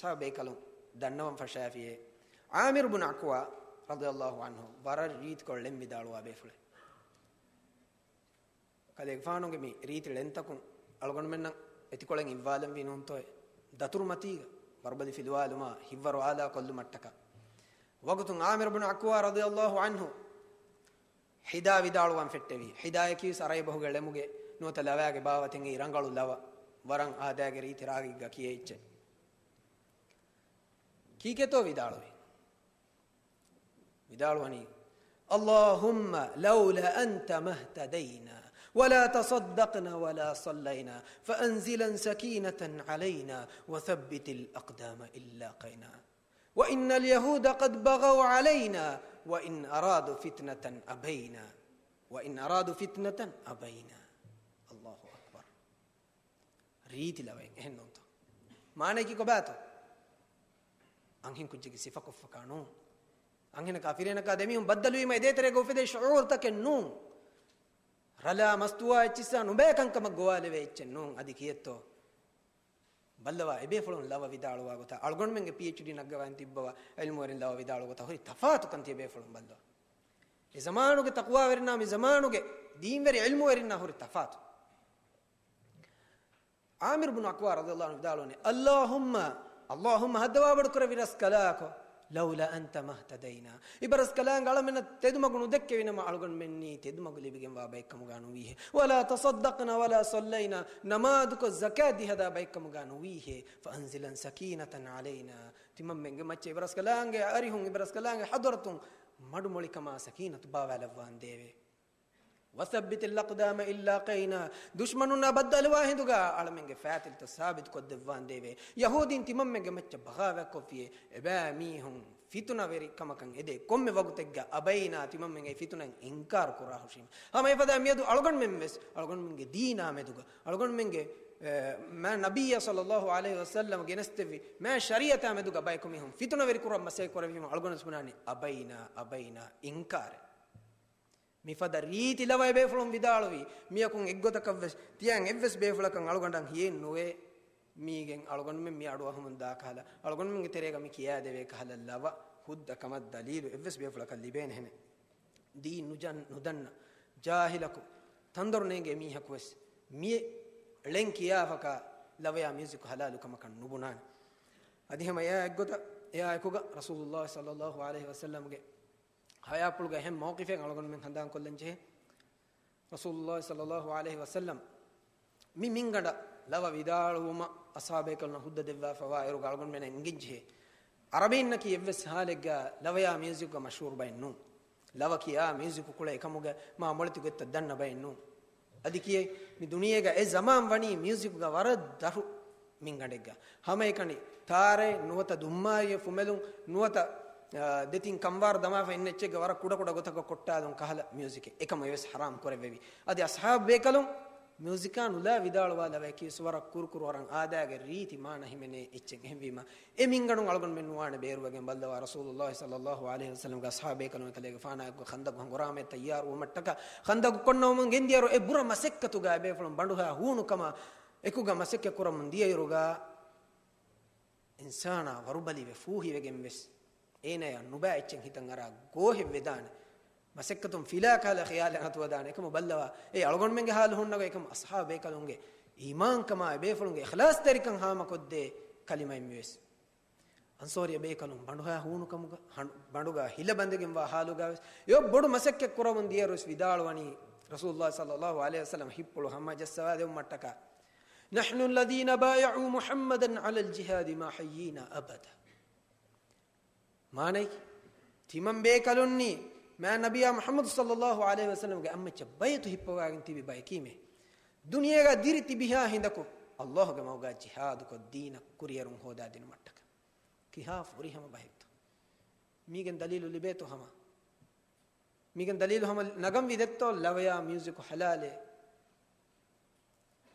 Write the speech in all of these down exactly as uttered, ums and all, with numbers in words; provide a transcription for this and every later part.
ތާ ބޭކަލުން ދަންނަވަން ފަށާފިޔޭ. ޢާމިރު ބުނު ޢަޤްވާ ރަޟިޔަﷲ ޢަންހު ވަރަށް ރީތިކޮށް ޅެން ވިދާޅުވާ ބޭފުޅެއް. ކަލޭގެފާނުގެ މި ރީތި ޅެންތަކުން އަޅުގަނޑުމެންނަށް އެތިކޮޅެއް އިއްވާލަންވީ ނޫންތޯއޭ؟ ދަތުރު މަތީގަ ވަރުބަލި ފިލުވާލުމާ ހިތްވަރު އާލާ ކޮށްލުމަށްޓަކާ. ވަގުތުން ޢާމިރު ބުނު ޢަޤްވާ ރަޟިޔަﷲ ޢަންހު ހިދާ ވިދާޅުވާން ފެއްޓެވި. ހިދާޔަކީ ސަރައިބަހުގެ ޅެމުގެ ނުވަތަ ލަވާގެ ބާވަތެއް އި ރަނގަޅު ލަވަ. ވަރަށް އާދައިގެ ރީތި ރާގެއްގަ ކިޔޭ އެއްޗެއް. ކީކޭތޯ ވިދާޅުވީ؟ ވިދާޅުވަނީ، اللهم لولا أنت ما اهتدينا ولا تصدقنا ولا صلينا فأنزلا سكينة علينا وثبت الأقدام إن لاقينا وإن اليهود قد بغوا علينا وإن أرادوا فتنة أبينا وإن أرادوا فتنة أبينا. الله أكبر. ރީތި ލަވައެއް އެހެންނޫންތޯ؟ މާނައަކީ ކޮބާތޯ؟ އަންހެން ކުއްޖެއްގެ ސިފަކޮށްފަކާ ނޫން. އަންހެނަކާ ފިރިހެނަކާ ދެމީހުން ބައްދަލުވީމަ އެދޭތެރޭގަ އުފެދޭ ޝުޢޫރުތަކެއް ނޫން. ރަލާ މަސްތުވާ އެއްޗިއްސާ ނުބައި ކަންކަމަށް ގޮވާލެވޭ އެއްޗެއް ނޫން. އަދި ކިއެއްތޯ؟ ބައްލަވާ އެބޭފުޅުން ލަވަ ވިދާޅުވާ ގޮތަށް، އަޅުގަނޑުމެންގެ ޕީއެޗްޑީ ނަގަވަން ތިއްބަވާ ޢިލްމުވެރިން ލަވަ ވިދާޅުވާ ގޮތަށް ހުރި ތަފާތުކަން ތިޔަބޭފުޅުން ބައްލަވާ. އެ ޒަމާނުގެ ތަޤްވާވެރިންނާ މި ޒަމާނުގެ ދީންވެރި ޢިލްމުވެރިންނާ ހުރި ތަފާތު. ޢާމިރު ބުނު ޢަޤްވާ ރަޟިޔަﷲ ޢަންހު ވިދާޅުވަނީ، اللهم، اللهم ހައްދަވާ ބޮޑުކުރެއްވި ރަސްކަލާކޮ، لولا أنت ما اهتدينا. އިބަ ރަސްކަލާނގެ އަޅަމެންނަށް ތެދުމަގު ނުދެއްކެވިނަމަ އަޅުގަނޑުމެންނީ ތެދުމަގު ލިބިގެންވާ ބައެއްކަމުގަ ނުވީހޭ. ولا تصدقنا ولا صلينا. ނަމާދުކޮށް ޒަކާތް ދިހަދާ ބައެއްކަމުގަ ނުވީހޭ. فأنزلا سكينة علينا. ތިމަންމެންގެ މައްޗަށް އިބަ ރަސްކަލާނގެ އަރިހުން އިބަ ރަސްކަލާނގެ ޙަޟްރަތުން މަޑުމޮޅިކަމާ ސަކީނަތު ބާވާލައްވާނދޭވެ. وثبت الأقدام إن لاقينا. ދުޝްމަނުންނާ ބައްދަލުވާ ހިނދުގަ އަޅަމެންގެ ފައިތިލްތައް ސާބިތުކޮށްދެއްވާނދޭވެ. ޔަހޫދީން ތިމަންމެންގެ މައްޗަށް ބަޣާވާތްކޮށްފިޔޭ، އެބައިމީހުން ފިތުނަވެރިކަމަކަށް އެދޭ ކޮންމެ ވަގުތެއްގަ أبينا، ތިމަންމެން އެ ފިތުނައިން އިންކާރު ކުރާހުށީމަ. ހަމަ އެފަދަ މިއަދު އަޅުގަނޑުމެން ވެސް އަޅުގަނޑުމެންގެ ދީނާ މެދުގަ، އަޅުގަނޑުމެންގެ، އެ، މާ ނަބިއްޔާ ޞައްލަﷲ ޢަލައިހި ވަސައްލަމަ ގެނެސްދެއްވި މާ ޝަރީޢަތާ މެދުގަ ބަޔަކު މީހުން ފިތުނަވެރި ކުރަން މަސައްކަތް ކުރެވީމަ އަޅުގަނޑު ވެސް ބުނާނީ أبينا، أبينا، އިންކާރެއް. މިފަދަ ރީތި ލަވައެއް ބޭފުޅުން ވިދާޅުވީ، މިޔަކުން އެއްގޮތަކަށްވެސް ތިޔައިން އެއްވެސް ބޭފުޅަކަށް އަޅުގަނޑަށް ހިޔެއް ނުވޭ، މީގެން އަޅުގަނޑުމެން މި އަޑުއަހަމުން ދާ ކަހަލަ، އަޅުގަނޑުމެންގެ ތެރޭގަ މި ކިޔާދެވޭ ކަހަލަ ލަވަ ހުއްދަ ކަމަށް ދަލީލު އެއްވެސް ބޭފުޅަކަށް ލިބޭނެހެނެއް. ދީން ނުޖަން-، ނުދަންނަ ޖާހިލަކު، ތަންދޮރު ނޭނގޭ މީހަކުވެސް މި ޅެން ކިޔާފަކާ ލަވަޔާ މިއުޒިކު ޙަލާލު ކަމަކަށް ނުބުނާނެ. އަދި ހަމަ އެއާ އެއްގޮތަށް، އެއާ އެކުގަ ރަސޫލުﷲ ޞައްލަﷲ ޢަލައިހި ވަސައްލަމްގެ ޙަޔާތްޕުޅުގަ އެހެން މައުޤިފެއް އަޅުގަނޑުމެން ހަނދާންކޮށްލަން ޖެހޭ. ރަސޫލުﷲ ޞައްލަﷲ ޢަލައިހި ވަސައްލަމް މި މިންގަނޑަށް ލަވަ ވިދާޅުވުމަށް އަޞްޙާބޭކަލުންނަށް ހުއްދަ ދެއްވާފަވާ އިރުގަ އަޅުގަނޑުމެން އެނގެން ޖެހޭ. ޢަރަބީންނަކީ އެއްވެސް ޙާލެއްގަ ލަވަޔާ މިއުޒިކުގަ މަޝްހޫރު ބައެއް ނޫން. ލަވަ ކިޔާ މިއުޒިކު ކުޅޭ އެކަމުގަ މާ މޮޅެތި ގޮތްތައް ދަންނަ ބައެއް ނޫން. އަދި ކިޔޭ، މި ދުނިޔޭގަ އެ ޒަމާން ވަނީ މިއުޒިކުގަ ވަރަށް ދަށު މިންގަނޑެއްގަ. ހަމައެކަނި ތާރޭ ނުވަތަ ދުންމާރިއެއް ފުމެލުން ނުވަތަ، އާ، ދެތިން ކަންވާރު ދަމާފަ އިންނަ އެއްޗެއްގަ ވަރަށް ކުޑަކުޑަ ގޮތަކަށް ކޮއްޓާލުން ކަހަލަ މިއުޒިކެއް އެކަމު އެވެސް ޙަރާމް ކުރެއްވެވި. އަދި އަޞްޙާބު ބޭކަލުން މިއުޒިކާ ނުލާ ވިދާޅުވާ ލަވަޔަކީ ވަރަށް ކުރުކުރު ވަރަށް އާދައިގެ ރީތި މާނަ ހިމެނޭ އެއްޗެއް. އެހެންވީމަ، އެ މިންގަނޑުން އަޅުގަނޑުމެން ނުވާނެ ބޭރުވެގެން ބައްލަވާ ރަސޫލުﷲ ޞައްލަﷲ ޢަލައިހި ވަސައްލަމްގެ އަޞްޙާބޭކަލުން އެކަލޭގެފާނާއެކު ޚަންދަޤު ހަނގުރާމައަށް ތައްޔާރުވުމަށްޓަކާ ޚަންދަޤު ކޮންނަވަމުން ގެންދިޔައިރު އެ ބުރަ މަސައްކަތުގަ އެބޭފުޅުން ބަނޑުހައި ހޫނުކަމާ އެކުގަ މަސައްކަތް ކުރަމުން ދިޔައިރުގަ އިންސާނާ ވަރުބަލިވެ ފޫހިވެގެން ވެސް އޭނަޔަށް ނުބައި އެއްޗެއް ހިތަށް އަރާ ގޯހެއްވެދާނެ. މަސައްކަތުން ފިލާ ކަހަލަ ޚިޔާލެއް އަތުވެދާނެ. އެކަމު ބައްލަވާ، އެ އަޅުގަނޑުމެންގެ ޙާލު ހުންނަ ގޮތް އެކަމު އަޞްޙާބޭކަލުންގެ އީމާންކަމާ އެބޭފުޅުންގެ އިޚްލާޞްތެރިކަން ހާމަކޮށްދޭ ކަލިމައެއް މިވެސް. އަންޞާރީ ބޭކަލުން ބަނޑުހައި ހޫނުކަމުގަ، ހަން-، ބަނޑުގަ ހިލަ ބަނދެގެންވާ ޙާލުގަވެސް އެ ބޮޑު މަސައްކަތް ކުރަމުން ދިޔައިރުވެސް ވިދާޅުވަނީ، ރަސޫލުﷲ ޞައްލަﷲ ޢަލައިހި ވަސައްލަމް ހިތްޕުޅު ހަމަޖައްސަވާ ދެވުމަށްޓަކާ، نحن الذين بايعوا محمدا على الجهاد ما حيينا أبدا. މާނައަކީ، ތިމަން ބޭކަލުންނީ މާ ނަބިއްޔާ މުޙައްމަދު ޞައްލަﷲ ޢަލައިހި ވަސައްލަމްގެ އަތްމައްޗަށް ބައިޢަތު ހިއްޕަވާގެން ތިބި ބައެކީމޭ. ދުނިޔޭގަ ދިރި ތިބިހާ ހިނދަކު ﷲގެ މަގުގަ ޖިހާދުކޮށް ދީނަށް ކުރިއެރުން ހޯދާދިނުމަށްޓަކާ. ކިހާ ފުރިހަމަ ބަހެއްތޯ؟ މީގެން ދަލީލު ލިބޭތޯ ހަމަ؟ މީގެން ދަލީލު ހަމަ ނަގަންވީ ދެއްތޯ ލަވަޔާ މިއުޒިކު ޙަލާލޭ؟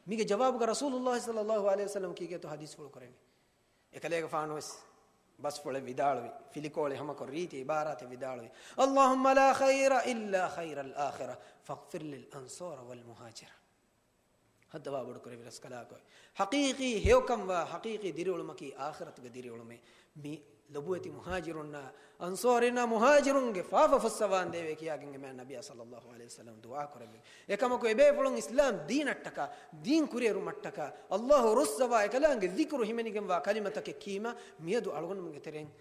މީގެ ޖަވާބުގަ ރަސޫލުﷲ ޞައްލަﷲ ޢަލައިހި ވަސައްލަމް ކީކޭތޯ ޙަދީޘްފުޅު ކުރެއްވީ؟ އެކަލޭގެފާނުވެސް ބަސްފުޅެއް ވިދާޅުވި، ފިލިކޯޅި ހަމަކޮށް ރީތި ޢިބާރާތެއް ވިދާޅުވި، اللهم لا خير إلا خير الآخرة فاغفر للأنصار والمهاجرة. ހައްދަވާ ބޮޑުކުރެއްވި ރަސްކަލާކޮއެ. ޙަޤީޤީ ހެޔޮކަންވާ، ޙަޤީޤީ ދިރިއުޅުމަކީ އާޚިރަތުގެ ދިރިއުޅުމެއް. މި ލޮބުވެތި މުހާޖިރުންނާ އަންޞާރީންނާ މުހާޖިރުންގެ ފާފަ ފުއްސަވާނދޭވެ ކިޔާގެން އެމާ ނަބިޔާ ޞައްލައްލާހު ޢަލައިހި ވަސައްލަމަ ދުޢާ ކުރެއްވި. އެކަމަކު އެބޭފުޅުން އިސްލާމް ދީނަށްޓަކާ، ދީން ކުރިއެރުމަށްޓަކާ، ﷲ ރުއްސަވާ އެކަލާނގެ ޛިކުރު ހިމެނިގެންވާ ކަލިމަތަކެއް ކީމަ، މިއަދު އަޅުގަނޑުމެންގެ ތެރެއިން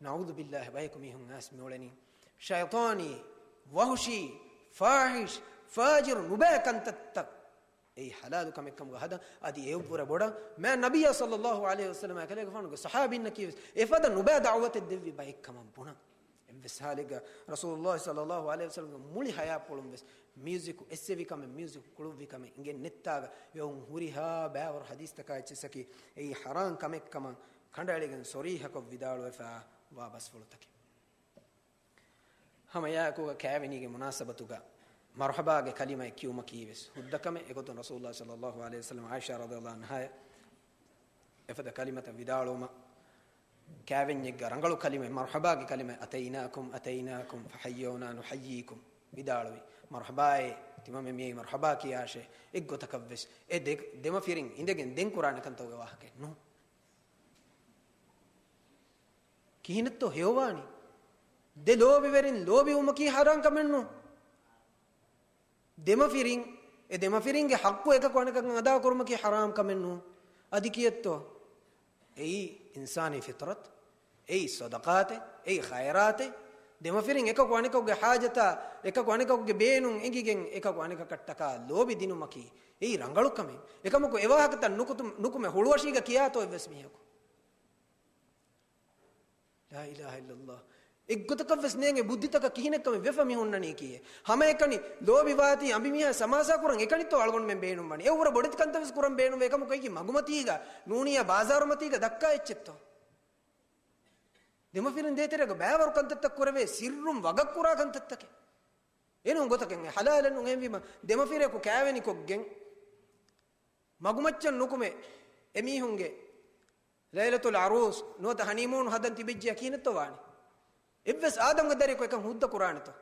ނަޢޫޛުބިއްލާހި، ބަޔަކު މީހުން އައިސް މިއުޅެނީ ޝައިޠާނީ، ވަޙުޝީ، ފާޙިޝް، ފާޖިރު ނުބައި ކަންތައްތައް. އެއީ ޙަލާލު ކަމެއްކަމުގަ ހަދަން. އަދި އެއަށްވުރެ ބޮޑަށް މާ ނަބިއްޔާ ޞައްލައްލާހު ޢަލައިހި ވަސައްލަމާ އެކަލޭގެފާނުގެ ޞަޙާބީންނަކީވެސް އެފަދަ ނުބައި ދަޢުވަތެއް ދެއްވި ބައެއްކަމަށް ބުނަން. އެއްވެސް ޙާލެއްގަ ރަސޫލުﷲ ޞައްލައްލާހު ޢަލައިހި ވަސައްލަމްގެ މުޅި ޙަޔާތްޕުޅުން ވެސް މިއުޒިކު އެއްސެވި ކަމެއް، މިއުޒިކު ކުޅުއްވި ކަމެއް އިނގެން ނެއްތާގަ އެއުން ހުރިހާ ބައިވަރު ޙަދީޘްތަކާ އެއްޗިއްސަކީ އެއީ ޙަރާން ކަމެއްކަމަށް ކަނޑައެޅިގެން ޞަރީޙަކޮށް ވިދާޅުވެފަ ވާ ބަސްފުޅުތަކެއް. ހަމަ އެއާއެކުގަ ކާވެނީގެ މުނާސަބަތުގަ މަރްޙަބާގެ ކަލިމައެއް ކިޔުމަކީވެސް ހުއްދަ ކަމެއް. އެގޮތުން ރަސޫލުﷲ ޞައްލައްލާހު ޢަލައިހި ވަސައްލަމަ ޢާއިޝާ ރަޟިޔައްލާހު ޢަންހާއަށް އެފަދަ ކަލިމަތައް ވިދާޅުވުމަށް، ކާވެންޏެއްގަ ރަނގަޅު ކަލިމައެއް، މަރްޙަބާގެ ކަލިމައެއް، أتيناكم، أتيناكم، فحيونا نحييكم ވިދާޅުވި. މަރްޙަބާއޭ، ތިމަންމެ މިއީ މަރްޙަބާ ކިޔާށޭ. އެއްގޮތަކަށްވެސް އެ ދެ، ދެމަފިރިން އިނދެގެން ދެން ކުރާނެ ކަންތަކުގެ ވާހަކައެއް ނޫން. ކިހިނެއްތޯ ހެޔޮވާނީ؟ ދެ ލޯބިވެރިން ލޯބިވުމަކީ ޙަރާން ކަމެއް ނޫން. ދެމަފިރިން، އެ ދެމަފިރިންގެ ޙައްޤު އެކަކު އަނެކަކަށް އަދާކުރުމަކީ ޙަރާމް ކަމެއް ނޫން. އަދި ކިއެއްތޯ؟ އެއީ އިންސާނީ ފިޠްރަތް، އެއީ ޞަދަޤާތެއް، އެއީ ޚައިރާތެއް. ދެމަފިރިން އެކަކު އަނެކަކުގެ ޙާޖަތާ، އެކަކު އަނެކަކުގެ ބޭނުން އެނގިގެން އެކަކު އަނެކަކަށްޓަކާ ލޯބި ދިނުމަކީ އެއީ ރަނގަޅު ކަމެއް. އެކަމަކު އެވާހަކަތައް ނުކުތު، ނުކުމެ ހުޅުވަށީގަ ކިޔާތޯ އެއްވެސް މީހަކު؟ ލާ އިލާހަ އިއްލައްލާހް. އެއްގޮތަކަށްވެސް ނޭނގެ ބުއްދިތަކަށް ކިހިނެއްކަމެއް ވެފަ މި ހުންނަނީކީއޭ. ހަމައެކަނި ލޯބިވާތީ އަނބިމީހާ ސަމާސާކުރަން އެކަނިތޯ އަޅުގަނޑުމެން ބޭނުންވަނީ. އެއަށްވުރެ ބޮޑެތި ކަންތައްވެސް ކުރަން ބޭނުންވޭ. އެކަމަކު އެކި މަގުމަތީގަ ނޫނިއްޔާ ބާޒާރުމަތީގަ ދައްކާ އެއްޗެއްތޯ؟ ދެމަފިރިން ދޭތެރޭގަ ބައިވަރު ކަންތައްތައް ކުރެވޭ، ސިއްރުން ވަގަށް ކުރާ ކަންތައްތަކެއް. އެނޫން ގޮތަކެއް އެ ޙަލާލެއް ނޫން. އެހެންވީމަ ދެމަފިރިޔަކު ކާވެނިކޮށްގެން މަގުމައްޗަށް ނުކުމެ އެމީހުންގެ ލައިލަތުލް ޢަރޫސް ނުވަތަ ހަނީމޫން ހަދަން ތިބެއްޖެޔާ ކިހިނެއްތޯ ވާނީ؟ އެއްވެސް އާދަމްގެ ދަރިޔަކު އެކަން ހުއްދަ ކުރާނެތޯ؟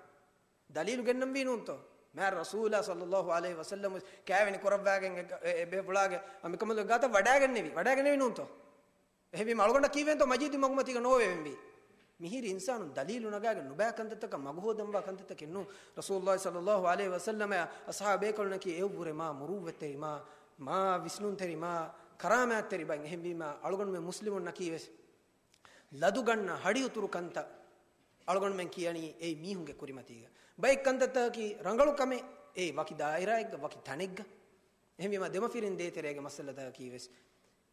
ދަލީލު ގެންނަންވީ ނޫންތޯ؟ މާތް ރަސޫލާ ޞައްލައްލާހު ޢަލައިހި ވަސައްލަމް ވެސް ކާވެނި ކުރައްވާގެން އެ، އެ، އެބޭފުޅާގެ އަނބިކަނބަލުގެ ގާތަށް ވަޑާގެންނެވި، ވަޑާގެންނެވި ނޫންތޯ؟ އެހެންވީމަ އަޅުގަނޑަށް ކީއްވެންތޯ މަޖީދު މަގުމަތީގަ ނޯވެވެންވީ؟ މިހިރި އިންސާނުން ދަލީލު ނަގާގެން ނުބައި ކަންތައްތަކަށް މަގު ހޯދަންވާ ކަންތައްތަކެއް ނޫން. ރަސޫލުﷲ ޞައްލައްލާހު ޢަލައިހި ވަސައްލަމައާ އަޞްޙާބު ބޭކަލުންނަކީ އެއަށްވުރެ މާ މުރުއްވަތްތެރި، މާ، މާ ވިސްނުންތެރި، މާ ކަރާމާތްތެރި ބައެއް. އެހެންވީމަ އަޅުގަނޑުމެން މުސްލިމުންނަކީވެސް ލަދުގަންނަ ހަޑިއުތުރު ކަންތައް އަޅުގަނޑުމެން ކިޔަނީ އެއީ މީހުންގެ ކުރިމަތީގަ. ބައެއް ކަންތައްތަކަކީ ރަނގަޅު ކަމެއް، އެއީ ވަކި ދާއިރާއެއްގަ، ވަކި ތަނެއްގަ. އެހެންވީމަ ދެމަފިރިން ދޭތެރޭގެ މައްސަލަތަކަކީވެސް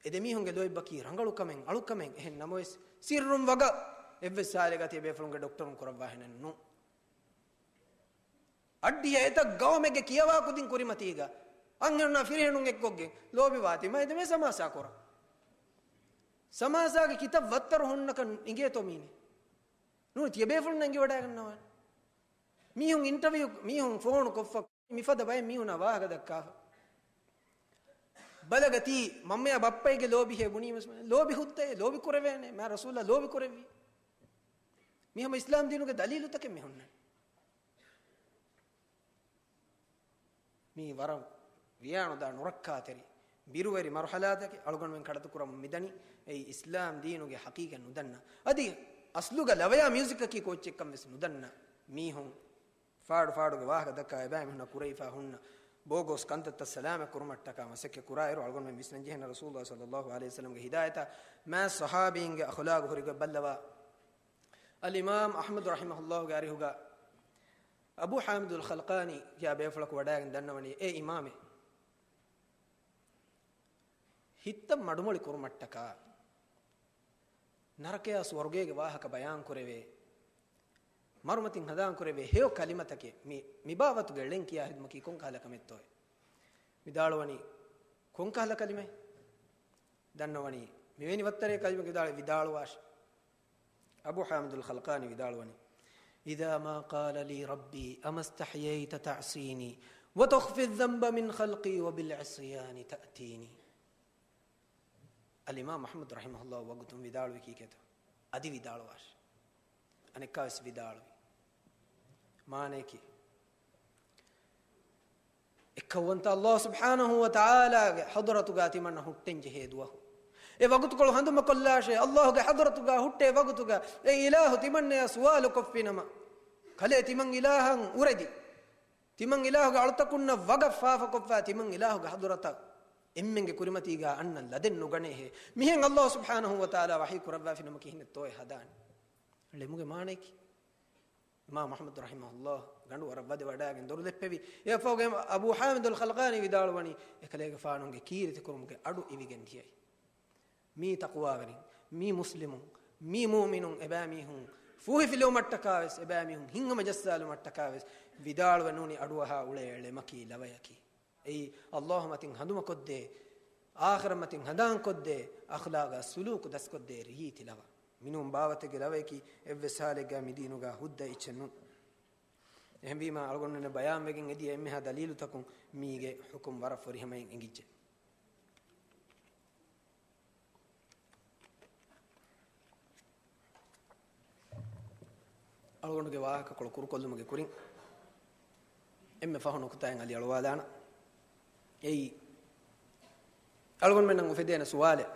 އެ ދެމީހުންގެ ލޯތްބަކީ ރަނގަޅު ކަމެއް، އަޅުކަމެއް. އެހެން ނަމަވެސް، ސިއްރުން ވަގަށް އެއްވެސް ސާލެގަތި އެބޭފުޅުންގެ ޑޮކްޓަރުން ކުރައްވާހެނެއް ނޫން. އައްޑިހަ އެތައް ގައުމެއްގެ ކިޔަވާ ކުދިން ކުރިމަތީގަ އަންހެނުންނާ ފިރިހެނުން އެއްކޮށްގެން ލޯބިވާތީ މައިދެމޭ ސަމާސާ ކުރަން. ސަމާސާގެ ކިތައް ވައްތަރު ހުންނަކަން އިނގޭތޯ މީނެ؟ ނޫނީ ތިޔަބޭފުޅުން އެނގިވަޑައިގަންނަވާނެ. މީހުން އިންޓަވިއު، މީހުން ފޯނު ކޮށްފަ މިފަދަ ބައެއް މީހުނާ ވާހަކަ ދައްކާފަ. ބަލަގަތީ މަންމަޔާ ބައްޕައިގެ ލޯބިހޭ ބުނީމަސް ލޯބި ހުއްދައޭ، ލޯބި ކުރެވޭނެ، މާ ރަސޫލާ ލޯބި ކުރެއްވީ. މި ހަމަ އިސްލާމް ދީނުގެ ދަލީލުތަކެއް މި ހުންނަނީ. މީ ވަރަށް ވިޔާނުދާ ނުރައްކާތެރި ބިރުވެރި މަރުޙަލާތަކެއް އަޅުގަނޑުމެން ކަޑަތުކުރަމުން މިދަނީ. އެއީ އިސްލާމް ދީނުގެ ޙަޤީޤަތް ނުދަންނަ، އަދި އަސްލުގަ ލަވަޔާ މިއުޒިކަކީ ކޯއްޗެއްކަން ވެސް ނުދަންނަ މީހުން ފާޑު ފާޑުގެ ވާހަކަ ދައްކާ އެބައިމީހުންނަށް ކުރެވިފަ ހުންނަ ބޯގޯސް ކަންތައްތައް ސަލާމަތް ކުރުމަށްޓަކާ މަސައްކަތް ކުރާއިރު، އަޅުގަނޑުމެން ވިސްނަންޖެހޭނެ ރަސޫލުﷲ ޞައްލައްލާހު ޢަލައިހި ވަސައްލަމްގެ ހިދާޔަތާ މާތް ޞަޙާބީންގެ އަޚުލާގު ހުރިގޮތް ބައްލަވާ. އަލްއިމާމް އަޙްމަދު ރަޙިމަހުﷲގެ އަރިހުގަ އަބޫ ޙާމިދުލް ޚަލްޤާނީ ކިޔާ ބޭފުޅަކު ވަޑައިގެން ދަންނަވަނީ އޭ އިމާމޭ، ހިތްތައް މަޑުމޮޅި ކުރުމަށްޓަކާ ނަރަކަޔާ ސުވަރުގޭގެ ވާހަކަ ބަޔާންކުރެވޭ، މަރުމަތިން ހަނދާންކުރެވޭ ހެޔޮ ކަލިމަތަކެއް. މި، މިބާވަތުގެ ޅެން ކިޔާ ހިދުމަކީ ކޮންކަހަލަ ކަމެއްތޯއޭ؟ ވިދާޅުވަނީ ކޮންކަހަލަ ކަލިމައެއް؟ ދަންނަވަނީ މިވެނި ވައްތަރޭ ކަލިމަ ވިދާޅު، ވިދާޅުވާށި. އަބޫ ޙާމިދުލް ޚަލްޤާނީ ވިދާޅުވަނީ، إذا ما قال لي ربي أما استحييت تعصيني وتخفي الذنب من خلقي وبالعصيان تأتيني. އަލްއިމާމް އަޙްމަދު ރަޙިމަހުﷲ ވަގުތުން ވިދާޅުވި ކީކޭތޯ؟ އަދި ވިދާޅުވާށި. އަނެއްކާވެސް ވިދާޅުވި. މާނަޔަކީ، އެކައުވަންތަ ﷲ ސުބްޙާނަހޫ ވަތަޢާލާގެ ޙަޟްރަތުގާ ތިމަންނަ ހުއްޓެން ޖެހޭ ދުވަހު. އެ ވަގުތުކޮޅު ހަނދުމަކޮށްލާށޭ، ﷲގެ ޙަޟްރަތުގާ ހުއްޓޭ ވަގުތުގަ އެ އިލާހު ތިމަންނަޔާ ސުވާލު ކޮށްފިނަމަ، ކަލޭ ތިމަން އިލާހަށް އުރެދި، ތިމަން އިލާހުގެ އަޅުތަކުންނަށް ވަގަށް ފާފަކޮށްފާ ތިމަން އިލާހުގެ ޙަޟްރަތަށް އެންމެންގެ ކުރިމަތީގާ އަންނަން ލަދެއް ނުގަނޭހޭ. މިހެން ﷲ ސުބްޙާނަހޫ ވަތަޢާލާ ވަޙީ ކުރައްވާފިނަމަ ކިހިނެއްތޯއެ ހަދާނެ؟ ޅެމުގެ މާނަޔަކީ؟ އިމާމް އަޙްމަދު ރަޙިމަހުﷲ ގަނޑު ވަރަށް ވަދެ ވަޑައިގެން ދޮރު ދެއްޕެވި. އެއަށްފަހުގަ އަބޫ ޙާމިދުލް ޚަލްޤާނީ ވިދާޅުވަނީ، އެކަލޭގެފާނުގެ ކީރިތިކުރުމުގެ އަޑު އިވިގެން ދިޔައީ. މީ ތަޤްވާވެރިން، މީ މުސްލިމުން، މީ މުއުމިނުން، އެބައިމީހުން ފޫހިފިލުވުމަށްޓަކާވެސް، އެބައިމީހުން ހިތްހަމަޖައްސާލުމަށްޓަކާވެސް ވިދާޅުވެ ނޫނީ އަޑުއަހާ އުޅޭ ޅެމަކީ ލަވަޔަކީ. އެއީ، ﷲ މަތިން ހަނދުމަކޮށްދޭ، އާޚިރަތް މަތިން ހަނދާންކޮށްދޭ، އަޚްލާގާ ސުލޫކު ދަސްކޮށްދޭ ރީތި ލަވަ. މިނޫން ބާވަތެއްގެ ލަވަޔަކީ އެއްވެސް ހާލެއްގާ މިދީނުގާ ހުއްދަ އެއްޗެއް ނޫން. އެހެންވީމާ، އަޅުގަނޑުމެންނަށް ބަޔާންވެގެން އެދިޔަ އެންމެހާ ދަލީލުތަކުން މީގެ ޙުކުމް ވަރަށް ފުރިހަމައިން އެނގިއްޖެ. އަޅުގަނޑުގެ ވާހަކަކޮޅު ކުރުކޮށްލުމުގެ ކުރިން އެންމެ ފަހު ނުކުތާއެއް އަލިއަޅުވާލާނަން. އެއީ، އަޅުގަނޑުމެންނަށް އުފެދޭނެ ސުވާލެއް.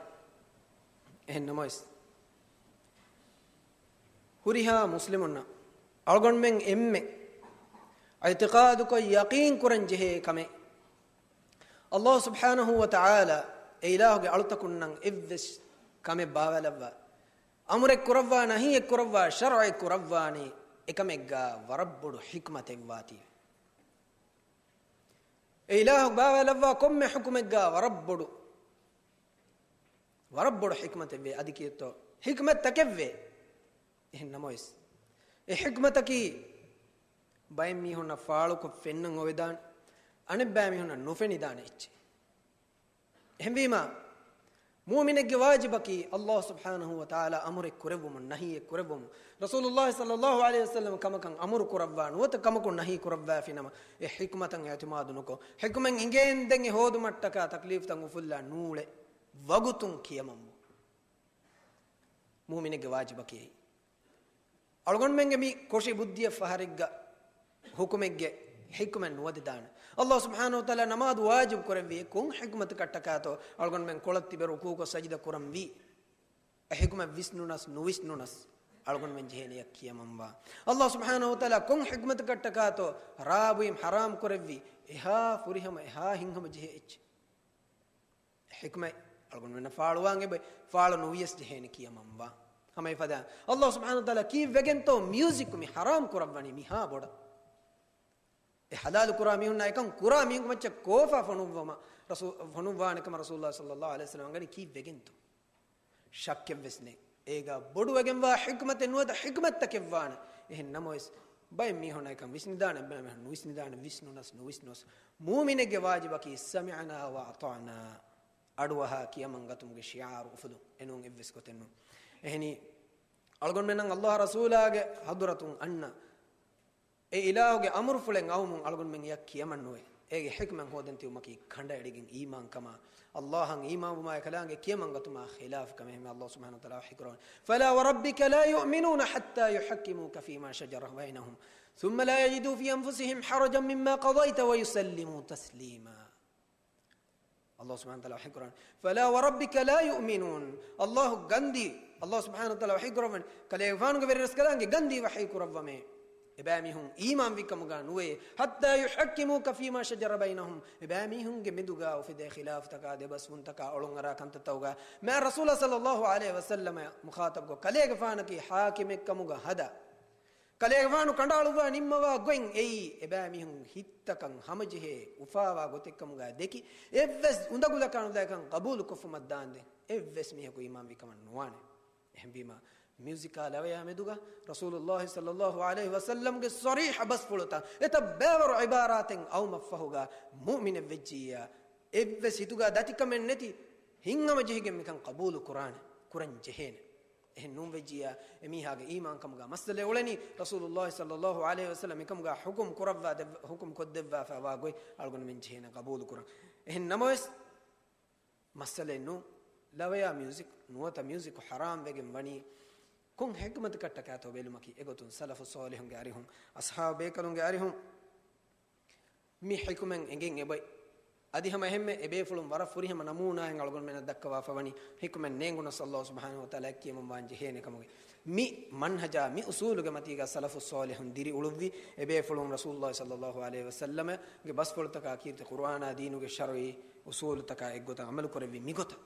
އެހެން ނަމަވެސް، ހުރިހާ މުސްލިމުންނަށް އަޅުގަނޑުމެން އެންމެ އިޢްތިޤާދުކޮށް ޔަޤީން ކުރަން ޖެހޭ ކަމެއް، ﷲ ސުބްޙާނަހޫ ވަތަޢާލާ އެ އިލާހުގެ އަޅުތަކުންނަށް އެއްވެސް ކަމެއް ބާވާލައްވާ، އަމުރެއް ކުރައްވާ، ނަހީއެއް ކުރައްވާ، ޝަރުޢެއް ކުރައްވާނީ، އެކަމެއްގާ ވަރަށް ބޮޑު ޙިކްމަތެއް ވާތީވެ. އެ އިލާހު ބާވާލައްވާ ކޮންމެ ޙުކުމެއްގާ ވަރަށް ބޮޑު، ވަރަށް ބޮޑު ޙިކްމަތެއްވޭ. އަދި ކިއެއްތޯ؟ ޙިކްމަތްތަކެއްވޭ. އެހެން ނަމަވެސް، އެ ޙިކްމަތަކީ ބައެއް މީހުންނަށް ފާޅުކޮށް ފެންނަން އޮވެދާނެ، އަނެއްބައި މީހުންނަށް ނުފެނިދާނެ އެއްޗެއް. އެހެންވީމާ، މުއުމިނެއްގެ ވާޖިބަކީ ﷲ ސުބްޙާނަހޫ ވަތަޢާލާ އަމުރެއް ކުރެއްވުމުން، ނަހީއެއް ކުރެއްވުމުން، ރަސޫލުﷲ ޞައްލަﷲު ޢަލައިހި ވަސައްލަމަ ކަމަކަށް އަމުރު ކުރައްވާ ނުވަތަ ކަމަކުން ނަހީ ކުރައްވާފިނަމަ، އެ ޙިކްމަތަށް އިޢްތިމާދު ނުކޮށް، ޙިކްމަތް އިނގޭންދެން އެ ހޯދުމަށްޓަކާ ތަކްލީފްތައް އުފުއްލާ ނޫޅެ ވަގުތުން ކިޔަމަންވުން މުއުމިނެއްގެ ވާޖިބަކީ. އަޅުގަނޑުމެންގެ މި ކޮށި ބުއްދިއަށް ފަހަރެއްގަ ޙުކުމެއްގެ ޙިކްމަތް ނުވަދެދާނެ. ﷲ ސުބްޙާނަހޫ ވަތަޢާލާ ނަމާދު ވާޖިބު ކުރެއްވި ކޮން ޙިކްމަތަކަށްޓަކާތޯ އަޅުގަނޑުމެން ކޮޅަށް ތިބެ ރުކޫކޮށް ސަޖިދަ ކުރަންވީ؟ އެ ޙިކުމަތް ވިސްނުނަސް ނުވިސްނުނަސް އަޅުގަނޑުމެން ޖެހޭނެ އެއަށް ކިޔަމަންވާ. ﷲ ސުބްޙާނަހޫ ވަތަޢާލާ ކޮން ޙިކުމަތަކަށްޓަކާތޯ ރާ ބުއިން ޙަރާމް ކުރެއްވި އެހާ ފުރިހަމަ، އެހާ ހިތްހަމަޖެހޭ އެއްޗެއް؟ އެ ޙިކުމަތް އަޅުގަނޑުމެންނަށް ފާޅުވާން އެބަ ފާޅު ނުވިޔަސް ޖެހޭނެ ކިޔަމަންވާ. ހަމަ އެފަދަ ﷲ ސުބްޙާނަހޫ ވަތަޢާލާ ކީއްވެގެންތޯ މިއުޒިކް މި ޙަރާމް ކުރައްވަނީ މިހާ ބޮޑަށް؟ އެ ޙަލާލު ކުރާ މީހުންނާ އެކަން ކުރާ މީހުން މައްޗަށް ކޯފާ ފޮނުއްވުމަށް ރަސޫ-، ފޮނުއްވާނެ ކަމަށް ރަސޫލުﷲ ޞައްލަﷲު ޢަލައިހި ވަސައްލަމަ އަންގަނީ ކީއްވެގެންތޯ؟ ޝައްކެއްވެސް ނެތް. އޭގަ ބޮޑުވެގެންވާ ޙިކްމަތެއް ނުވަތަ ޙިކްމަތްތަކެއް ވާނެ. އެހެން ނަމަވެސް، ބައެއް މީހުންނަށް އެކަން ވިސްނިދާނެ، ބައެއް މީހުން ނުވިސްނިދާނެ، ވިސްނުނަސް ނުވިސްނުސް. މުއުމިނެއްގެ ވާޖިބަކީ، سمعنا وأطعنا، އަޑުއަހާ ކިޔަމަންގަތުމުގެ ޝިޢާރު އުފުލުން. އެނޫން އެއްވެސް ގޮތެއް ނޫން. އެހެނީ، އަޅުގަނޑުމެންނަށް ﷲ ރަސޫލާގެ ޙަޟްރަތުން އަންނަ އެ އިލާހުގެ އަމުރުފުޅެއް އައުމުން އަޅުގަނޑުމެން އެއަށް ކިޔަމަން ނުވޭ. އޭގެ ޙިކްމަތް ހޯދަން ތިބުމަކީ ކަނޑައެޅިގެން އީމާންކަމާ، ﷲ އަށް އީމާންވުމާ އެކަލާނގެ ކިޔަމަންގަތުމާ ޚިލާފު ކަމެއް. އެހެންވެ ﷲ ސުބްޙާނަހޫ ވަތަޢާލާ ވަޙީކުރައްވަނީ، فلا وربك لا يؤمنون حتى يحكموك فيما شجر بينهم ثم لا يجدوا في أنفسهم حرجا مما قضيت ويسلموا تسليما. ﷲ ސުބްޙާނަހޫ ވަތަޢާލާ ވަޙީކުރަން، فلا وربك لا يؤمنون. ﷲ ގަންދީ، ﷲ ސުބްޙާނަހޫ ވަތަޢާލާ ވަޙީކުރައްވަނީ، ކަލޭގެފާނުގެ ވެރިރަސްކަލާނގެ ގަންދީ ވަޙީކުރައްވަމޭ. އެބައިމީހުން އީމާންވިކަމުގަ ނުވެ، حتى يحكموك فيما شجر بينهم. އެބައިމީހުންގެ މެދުގަ އުފެދޭ ޚިލާފުތަކާ، ދެބަސްވުންތަކާ، އޮޅުންއަރާ ކަންތައްތަކުގަ، މާ ރަސޫލާ ޞައްލަﷲު ޢަލައިހި ވަސައްލަމަ މުޚާޠަބުކޮށް، ކަލޭގެފާނަކީ ޙާކިމެއްކަމުގަ ހަދާ، ކަލޭގެފާނު ކަނޑައަޅުއްވާ ނިންމަވާ ގޮތް އެއީ، އެބައިމީހުން ހިތްތަކަށް ހަމަޖެހޭ އުފާވާ ގޮތެއްކަމުގަ ދެކި، އެއްވެސް އުނދަގުލަކާ ނުލާ އެކަން ޤަބޫލުކޮށްފުމަށް ދާންދެން އެއްވެސް މީހަކު އީމާންވި ކަމަށް ނުވާނެ. އެހެންވީމާ، މިއުޒިކާ ލަވަޔާ މެދުގަ ރަސޫލުﷲ ޞައްލަﷲު ޢަލައިހި ވަސައްލަމްގެ ޞަރީޙަ ބަސްފުޅުތައް އެތައް ބައިވަރު ޢިބާރާތެއް އައުމަށްފަހުގަ، މުއުމިނެއް ވެއްޖިއްޔާ، އެއްވެސް ހިތުގަ ދަތިކަމެއް ނެތި ހިތްހަމަޖެހިގެން މިކަން ޤަބޫލު ކުރާނެ، ކުރަން ޖެހޭނެ. އެހެން ނޫން ވެއްޖިއްޔާ، އެމީހާގެ އީމާންކަމުގަ މައްސަލައެއް އުޅެނީ، ރަސޫލުﷲ ޞައްލަﷲު ޢަލައިހި ވަސައްލަމް އެކަމުގަ ޙުކުމް ކުރައްވާ ދެއްވ-، ޙުކުމް ކޮށްދެއްވާފައިވާ ގޮތް އަޅުގަނޑުމެން ޖެހޭނެ ޤަބޫލު ކުރަން. އެހެން ނަމަވެސް، މައްސަލައެއް ނޫން، ލަވަޔާ މިއުޒިކް ނުވަތަ މިއުޒިކު ޙަރާމް ވެގެން ވަނީ ކޮން ޙިކްމަތަކަށްޓަކާތޯ ބެލުމަކީ، އެގޮތުން ސަލަފު ޞާލިޙުންގެ އަރިހުން، އަޞްޙާބު ބޭކަލުންގެ އަރިހުން، މި ޙިކުމަތް އެނގެން އެބައި. އަދި ހަމަ އެހެންމެ އެބޭފުޅުން ވަރަށް ފުރިހަމަ ނަމޫނާއެއް އަޅުގަނޑުމެންނަށް ދައްކަވާފަ ވަނީ، ޙިކުމަތް ނޭނގުނަސް ﷲ ސުބްޙާނަހޫ ވަތަޢާލާ ކިޔަމަން ވާން ޖެހޭނެ ކަމުގެ. މި މަންހަޖާ، މި އުޞޫލުގެ މަތީގަ ސަލަފުއް ޞާލިޙުން ދިރިއުޅުއްވި، އެބޭފުޅުން ރަސޫލުﷲ ޞައްލަﷲ ޢަލައިހި ވަސައްލަމަގެ ބަސްފުޅުތަކާ ކީރިތި ޤުރުއާނާ ދީނުގެ ޝަރުޢީ އުޞޫލުތަކާ އެއްގޮތަށް ޢަމަލު ކުރެއްވި މިގޮތަށް.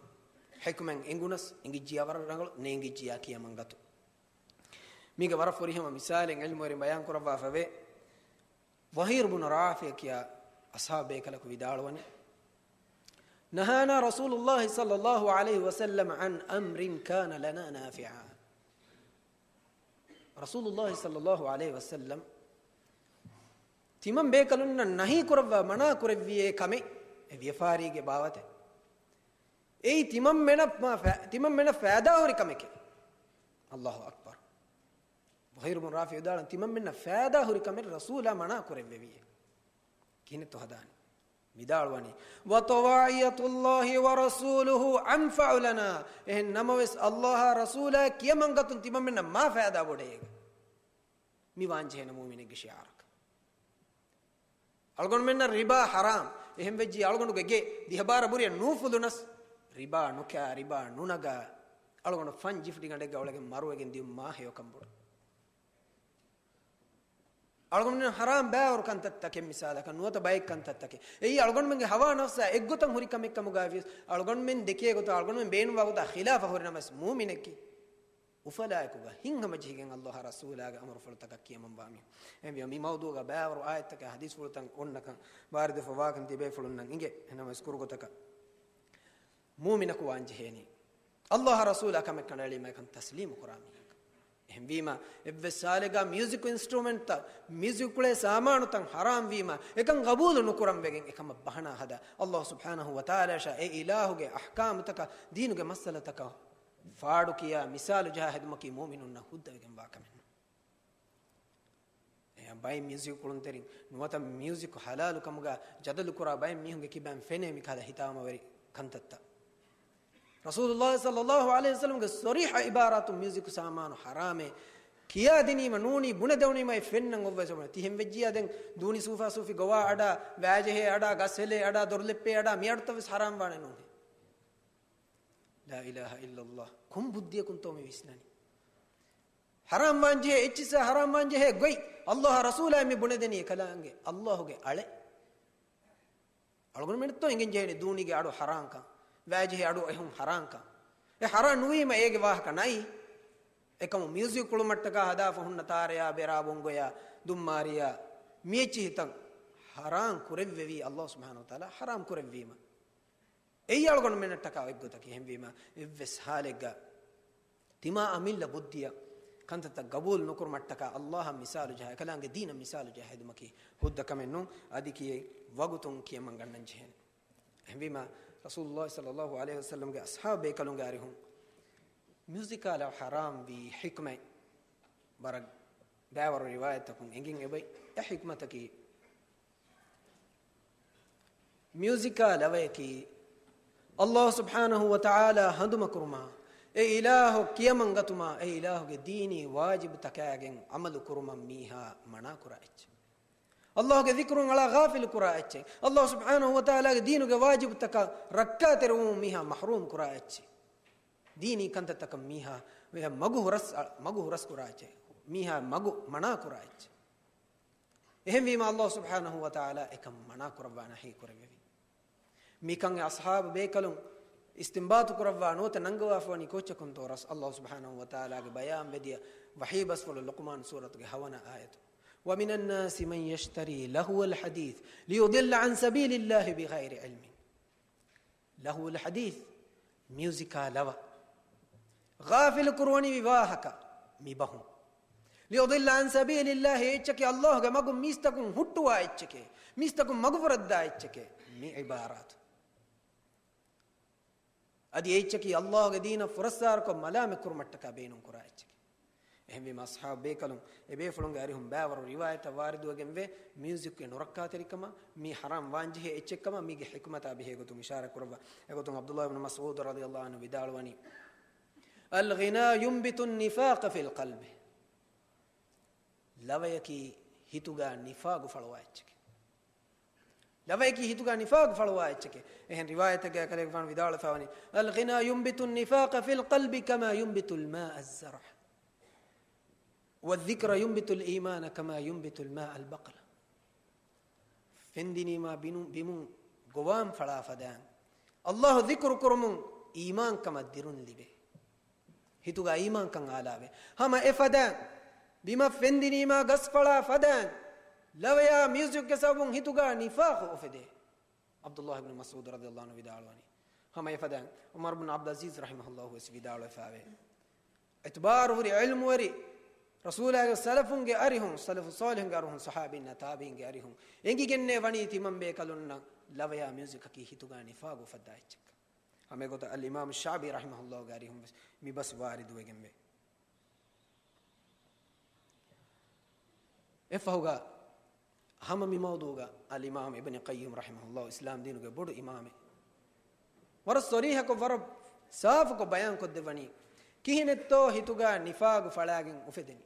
ޙިކުމަތް އެނގުނަސް އެނގިއްޖިޔާ ވަރަށް ރަނގަޅު، ނޭނގިއްޖިޔާ ކިޔަމަން ގަތު. މީގެ ވަރަށް ފުރިހަމަ މިސާލެއް ޢިލްމުވެރިން ބަޔާން ކުރައްވާފަވޭ. ޒުހައިރު ބުނު ރާފިޢު ކިޔާ އަޞްޙާބު ބޭކަލަކު ވިދާޅުވަނީ، نهانا رسول الله صلى الله عليه وسلم عن أمر كان لنا نافعا. ރަސޫލުﷲ ޞައްލަﷲ ޢަލައިހި ވަސައްލަމް ތިމަން ބޭކަލުންނަށް ނަހީ ކުރައްވާ، މަނާ ކުރެއްވިއޭ ކަމެއް، އެ ވިޔަފާރީގެ ބާވަތެއް. އެއީ ތިމަންމެނަށް މާ ފަ-، ތިމަންމެނަށް ފައިދާހުރި ކަމެކޭ. ﷲ އަކްބަރު. ޒުހައިރު ބުނު ރާފިޢު ވިދާޅުވަނީ، ތިމަންމެންނަށް ފައިދާހުރި ކަމެއް ރަސޫލާ މަނާ ކުރެއްވެވިއޭ. ކިހިނެއްތޯ ހަދާނީ؟ ވިދާޅުވަނީ، وطواعية الله ورسوله أنفع لنا. އެހެން ނަމަވެސް، ﷲ އާ ރަސޫލާ ކިޔަމަން ގަތުން ތިމަންމެންނަށް މާ ފައިދާ ބޮޑޭ. މި ވާންޖެހޭނެ މުއުމިނެއްގެ ޝިޢާރަކަށް. އަޅުގަނޑުމެންނަށް ރިބާ ޙަރާމް. އެހެން ވެއްޖިއްޔާ އަޅުގަނޑުގެ ގެ ދިހަ ބާރަށް ބުރިއަށް ނޫފުލުނަސް، ރިބާ ނުކާ، ރިބާ ނުނަގާ، އަޅުގަނޑު ފަން ޖިފްޑިގަނޑެއްގަ އުޅެގެން މަރުވެގެން ދިޔުން މާ ހެޔޮކަން ބޮޑު. އަޅުގަނޑުމެން ޙަރާމް ބައިވަރު ކަންތައްތަކެއް، މިސާލަކަށް ނުވަތަ ބައެއް ކަންތައްތަކެއް. އެއީ އަޅުގަނޑުމެންގެ ހަވާ ނަފްސާ އެއްގޮތަށް ހުރި ކަމެއް ކަމުގައި ވިޔަސް، އަޅުގަނޑުމެން ދެކޭ ގޮތަށް އަޅުގަނޑުމެން ބޭނުންވާ ގޮތާ ޚިލާފަށް ހުރި ނަމަވެސް، މުއުމިނެއްގެ އުފަލާއެކުގަ ހިތްހަމަޖެހިގެން ﷲ ރަސޫލާގެ އަމުރުފުޅުތަކަށް ކިޔަމަންވާ މީހުން. އެހެންވީމަ، މި މައުޟޫޢުގަ ބައިވަރު އާޔަތްތަކާ ޙަދީޘްފުޅުތައް އޮންނަކަން ވާރިދުވެފަ ވާކަން ތިބޭފުޅުންނަށް އިނގޭ. އެހެންނަމަވެސް ކުރުގޮތަކަށް މުއުމިނަކު ވާން ޖެހޭނީ، ﷲ އާ ރަސޫލާ ކަމެއް ކަނޑައެޅީމަ އެކަން ތަސްލީމު ކުރާ މީހަކަށް. އެހެންވީމަ، އެއްވެސް ހާލެއްގަ މިއުޒިކު އިންސްޓްރުމެންޓްތައް، މިއުޒިކު ކުޅޭ ސާމާނުތައް ޙަރާމް ވީމަ، އެކަން ގަބޫލު ނުކުރަން ވެގެން އެކަމަށް ބަހަނާ ހަދާ، ﷲ ސުބްޙާނަހޫ ވަތަޢާލާއަށާ އެ އިލާހުގެ އަޙްކާމުތަކަށް، ދީނުގެ މައްސަލަތަކަށް ފާޑުކިޔާ މިސާލު ޖަހާ ހެދުމަކީ މުއުމިނުންނަށް ހުއްދަވެގެންވާ ކަމެއް ނޫން. އެ ބައެއް މިއުޒިކު ކުޅުންތެރިން ނުވަތަ މިއުޒިކު ޙަލާލު ކަމުގަ ޖަދަލު ކުރާ ބައެއް މީހުންގެ ކިބައިން ފެނޭ މިކަހަލަ ހިތާމަވެރި ކަންތައްތައް. ރަސޫލުﷲ ޞައްލަﷲ ޢަލައިހި ވަސައްލަމްގެ ޞަރީޙަ ޢިބާރާތުން މިއުޒިކު ސާމާނު ޙަރާމޭ ކިޔާދިނީމަ ނޫނީ ބުނެދެވުނީމަ އެ ފެންނަން އޮއްވެސް އޮންނަ. ތިހެން ވެއްޖިއްޔާ ދެން ދޫނި ސޫފާ ސޫފި ގޮވާ އަޑާ، ވައިޖެހޭ އަޑާ، ގަސް ހެލޭ އަޑާ، ދޮރުލެއްޕޭ އަޑާ، މި އަޑުތައް ވެސް ޙަރާމް ވާނެ ނޫނޭ. لا إله إلا الله. ކޮން ބުއްދިއަކުންތޯ މި ވިސްނަނީ؟ ޙަރާމް ވާން ޖެހޭ އެއްޗިއްސާ ޙަރާމް ވާން ޖެހޭ ގޮތް ﷲ އާ ރަސޫލާ މި ބުނެދެނީ އެކަލާނގެ ﷲ ގެ އަޅެ. އަޅުގަނޑުމެންނަށްތޯ އެނގެން ޖެހޭނެ ދޫނީގެ އަޑު ޙަރާމްކަން، ވައިޖެހޭ އަޑު އެހުން ޙަރާމްކަން. އެ ޙަރާމް ނުވީމަ އޭގެ ވާހަކަ ނައި. އެކަމު މިއުޒިކް ކުޅުމަށްޓަކާ ހަދާފަ ހުންނަ ތާރަޔާ، ބެރާ، ބޮންގޮޔާ، ދުއްމާރިޔާ، މި އެއްޗިހިތައް ޙަރާމް ކުރެއްވެވީ ﷲ ސުބްޙާނަހޫ ވަތަޢާލާ ޙަރާމް ކުރެއްވީމަ. އެއީ އަޅުގަނޑުމެންނަށްޓަކާ އެއްގޮތަކީ. އެހެންވީމަ، އެއްވެސް ޙާލެއްގަ ތިމާ އަމިއްލަ ބުއްދިއަށް ކަންތައްތައް ގަބޫލު ނުކުރުމަށްޓަކާ ﷲ އަށް މިސާލު ޖަހާ، އެކަލާނގެ ދީނަށް މިސާލު ޖަހާ ހެދުމަކީ ހުއްދަ ކަމެއް ނޫން. އަދި ކިޔެއް ވަގުތުން ކިޔަމަން ގަންނަން ޖެހޭނެ. އެހެންވީމަ، ރަސޫލުﷲ ޞައްލަﷲ ޢަލައިހި ވަސައްލަމްގެ އަޞްޙާބު ބޭކަލުންގެ އަރިހުން މިއުޒިކާ ލަވަ ޙަރާމް ވީ ޙިކްމަތް ވަރަށް ބައިވަރު ރިވާޔަތްތަކުން އެނގެން އެބައި. އެ ޙިކްމަތަކީ، މިއުޒިކާ ލަވަޔަކީ، ﷲ ސުބްޙާނަހޫ ވަތަޢާލާ ހަނދުމަކުރުމާ، އެ އިލާހު ކިޔަމަން ގަތުމާ، އެ އިލާހުގެ ދީނީ ވާޖިބުތަކާގެން ޢަމަލު ކުރުމަށް މީހާ މަނާ ކުރާ އެއްޗެއް. ﷲ ގެ ޛިކުރުން އަޅާ ޣާފިލު ކުރާ އެއްޗެއް. ﷲ ސުބްޙާނަހޫ ވަތަޢާލާގެ ދީނުގެ ވާޖިބުތަކަށް ރައްކާތެރިވުމުން މީހާ މަޙްރޫމް ކުރާ އެއްޗެއް. ދީނީ ކަންތައްތަކަށް މީހާ މަގު ހުރަސް، މަގު ހުރަސް ކުރާ އެއްޗެއް. މީހާ މަގު މަނާ ކުރާ އެއްޗެއް. އެހެންވީމަ، ﷲ ސުބްޙާނަހޫ ވަތަޢާލާ އެކަން މަނާ ކުރައްވާ ނަހީ ކުރެއްވެވި. މިކަން އަޞްޙާބު ބޭކަލުން އިސްތިންބާޠު ކުރައްވާ ނުވަތަ ނަންގަވާފަ ވަނީ ކޯއްޗަކުންތޯ؟ ރަސް، ﷲ ސުބްޙާނަހޫ ވަތަޢާލާގެ ބަޔާން ވެދިޔަ ވަޙީ ބަސްފުޅު ލުޤްމާން ސޫރަތުގެ ހަވަނަ އާޔަތު. ومن الناس من يشتري لهو الحديث ليضل عن سبيل الله بغير علم. ލަހުވުލް ޙަދީޘް، މިއުޒިކާ ލަވަ. ޣާފިލު ކުރުވަނިވި ވާހަކަ މިބަހުން. ليضل عن سبيل الله، އެއްޗަކީ ﷲ ގެ މަގުން މީސްތަކުން ހުއްޓުވާ އެއްޗެކޭ. މީސްތަކުން މަގުފުރައްދާ އެއްޗެކޭ މި ޢިބާރާތު. އަދި އެއްޗަކީ ﷲ ގެ ދީނަށް ފުރައްސާރަކޮށް މަލާމަތް ކުރުމަށްޓަކާ ބޭނުން ކުރާ އެއްޗެކޭ. އެހެންވީމަ، އަޞްޙާބު ބޭކަލުން އެބޭފުޅުންގެ އަރިހުން ބައިވަރު ރިވާޔަތްތައް ވާރިދުވެގެންވޭ، މިއުޒިކްގެ ނުރައްކާތެރިކަމަށް، މީ ޙަރާމް ވާންޖެހޭ އެއްޗެއްކަމަށް މީގެ ޙިކުމަތާ ބެހޭގޮތުން އިޝާރާތް ކުރައްވާ. އެގޮތުން ޢަބްދުﷲ ބިން މަސްޢޫދު ރަޟިޔަﷲ ޢަންހު ވިދާޅުވަނީ، الغناء ينبت النفاق في القلب. ލަވަޔަކީ ހިތުގަ ނިފާގު ފަޅުވާ އެއްޗެކޭ. ލަވަޔަކީ ހިތުގަ ނިފާގު ފަޅުވާ އެއްޗެކޭ. އެހެން ރިވާޔަތެއްގައި ކަލޭގެފާނު ވިދާޅުވެފައިވަނީ، "الغناء ينبت النفاق في القلب كما ينبت الماء الزرع، والذكر ينبت الإيمان كما ينبت الماء البقل." ފެންދިނީމާ ބިނު-، ބިމުން ގޮވާން ފަޅާ ފަދައިން، ﷲ ޛިކުރު ކުރުމުން އީމާންކަމަށް ދިރުން ލިބޭ. ހިތުގަ އީމާންކަން އާލާވޭ. ހަމަ އެފަދައިން، ބިމަށް ފެންދިނީމާ ގަސްފަޅާ ފަދައިން، ލަވަޔާ މިއުޒިކްގެ ސަބަބުން ހިތުގަ ނިފާޤު އުފެދޭ. ޢަބްދުﷲ ބިން މަސްޢޫދު ރަޟިޔަﷲ ޢަންހު ވިދާޅުވަނީ. ހަމަ އެފަދައިން، ޢުމަރު ބިން ޢަބްދުލް ޢަޒީޒް ރަޙިމަހުﷲ ވެސް ވިދާޅުވެފައިވޭ. އިތުބާރު ހުރި ޢިލްމުވެރި، ރަސޫލާގެ ސަލަފުންގެ އަރިހުން، ސަލަފު ޞާލިޙުންގެ އަރިހުން، ޞަޙާބީންނާ ތާބިޢީންގެ އަރިހުން އެނގިގެންނޭ ވަނީ ތިމަންބޭކަލުންނަށް ލަވަޔާ މިއުޒިކަކީ ހިތުގަ ނިފާގު އުފައްދާ އެއްޗެއްކަން. ހަމަ އެގޮތަށް އަލްއިމާމު ޝާބީ ރަޙިމަހުﷲގެ އަރިހުން ވެސް މި ބަސް ވާރިދުވެގެންވޭ. އެފަހުގަ ހަމަ މި މައުޟޫޢުގަ އަލްއިމާމް އިބްނު ޤައްޔިމް ރަޙިމަހުﷲ، އިސްލާމް ދީނުގެ ބޮޑު އިމާމެއް، ވަރަށް ޞަރީޙަކޮށް، ވަރަށް ސާފުކޮށް ބަޔާންކޮށްދެއްވަނީ، ކިހިނެއްތޯ ހިތުގަ ނިފާގު ފަޅާގެން އުފެދެނީ.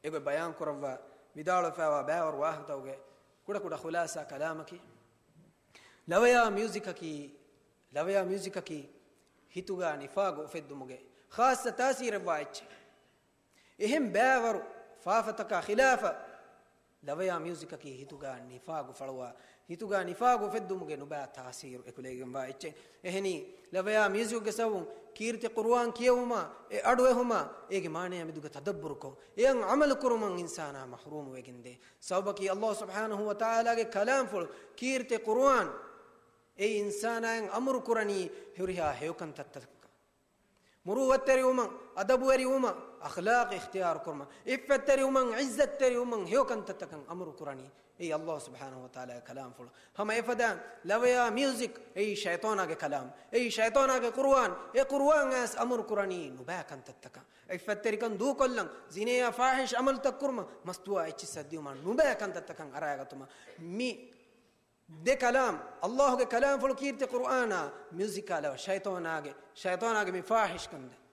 އެގޮތް ބަޔާންކުރައްވާ، ވިދާޅުވެފައިވާ ބައިވަރު ވާހަކަތަކުގެ ކުޑަކުޑަ ޚުލާޞާ ކަލާމަކީ، ލަވަޔާ މިއުޒިކަކީ، ލަވަޔާ މިއުޒިކަކީ ހިތުގަ ނިފާގު އުފެއްދުމުގެ ޚާއްޞަ ތާސީރެއްވާ އެއްޗެއް. އެހެން ބައިވަރު ފާފަތަކާ ޚިލާފަށް، ލަވަޔާ މިއުޒިކަކީ ހިތުގަ ނިފާގު ފަޅުވާ، ހިތުގަ ނިފާގު އުފެއްދުމުގެ ނުބައި ތާސީރު އެކުލެވިގެންވާ އެއްޗެއް. އެހެނީ، ލަވަޔާ މިއުޒިކުގެ ސަބަބުން ކީރިތި ޤުރުއާން ކިޔެވުމާ، އެ އަޑު އެހުމާ، އޭގެ މާނަޔާ މެދުގަ ތަދައްބުރުކޮށް، އެއަށް ޢަމަލު ކުރުމަށް އިންސާނާ މަޙްރޫމުވެގެންދޭ. ސަބަބަކީ، ﷲ ސުބްޙާނަހު ވަތަޢާލާގެ ކަލާމްފުޅު ކީރިތި ޤުރުއާން އެއީ އިންސާނާއަށް އަމުރު ކުރަނީ ހުރިހާ ހެޔޮކަންތައްތަކަށް. މުރޫއަތްތެރިވުމަށް، އަދަބުވެރިވުމަށް، އަޚްލާޤް އިޚްތިޔާރު ކުރުމަށް، ޢިއްފަތްތެރިވުމަށް، ޢިއްޒަތްތެރިވުމަށް ހެޔޮކަންތައްތަކަށް އަމުރު ކުރަނީ އެއީ ﷲ ސުބްޙާނަހު ވަތަޢާލާގެ ކަލާމްފުޅު. ހަމަ އެފަދައިން ލަވަޔާ މިއުޒިކް އެއީ ޝައިޠާނާގެ ކަލާމް، އެއީ ޝައިޠާނާގެ ޤުރުއާން، އެ ޤުރުއާން އައިސް އަމުރު ކުރަނީ ނުބައި ކަންތައްތަކަށް. ޢިއްފަތްތެރިކަން ދޫކޮށްލަން، ޒިނޭއާ ފާޙިޝް ޢަމަލުތައް ކުރުމަށް، މަސްތުވާ އެއްޗިއްސަށް ދިޔުމަށް، ނުބައި ކަންތައްތަކަށް އަރާގަތުމަށް މި ދެ ކަލާމް، ﷲގެ ކަލާމްފުޅު ކީރިތި ޤުރުއާނާ މިއުޒިކާ ލަވަ، ޝައިޠާނާގެ، ޝައިޠާނާގެ މި ފާޙިޝް ކަންތައް،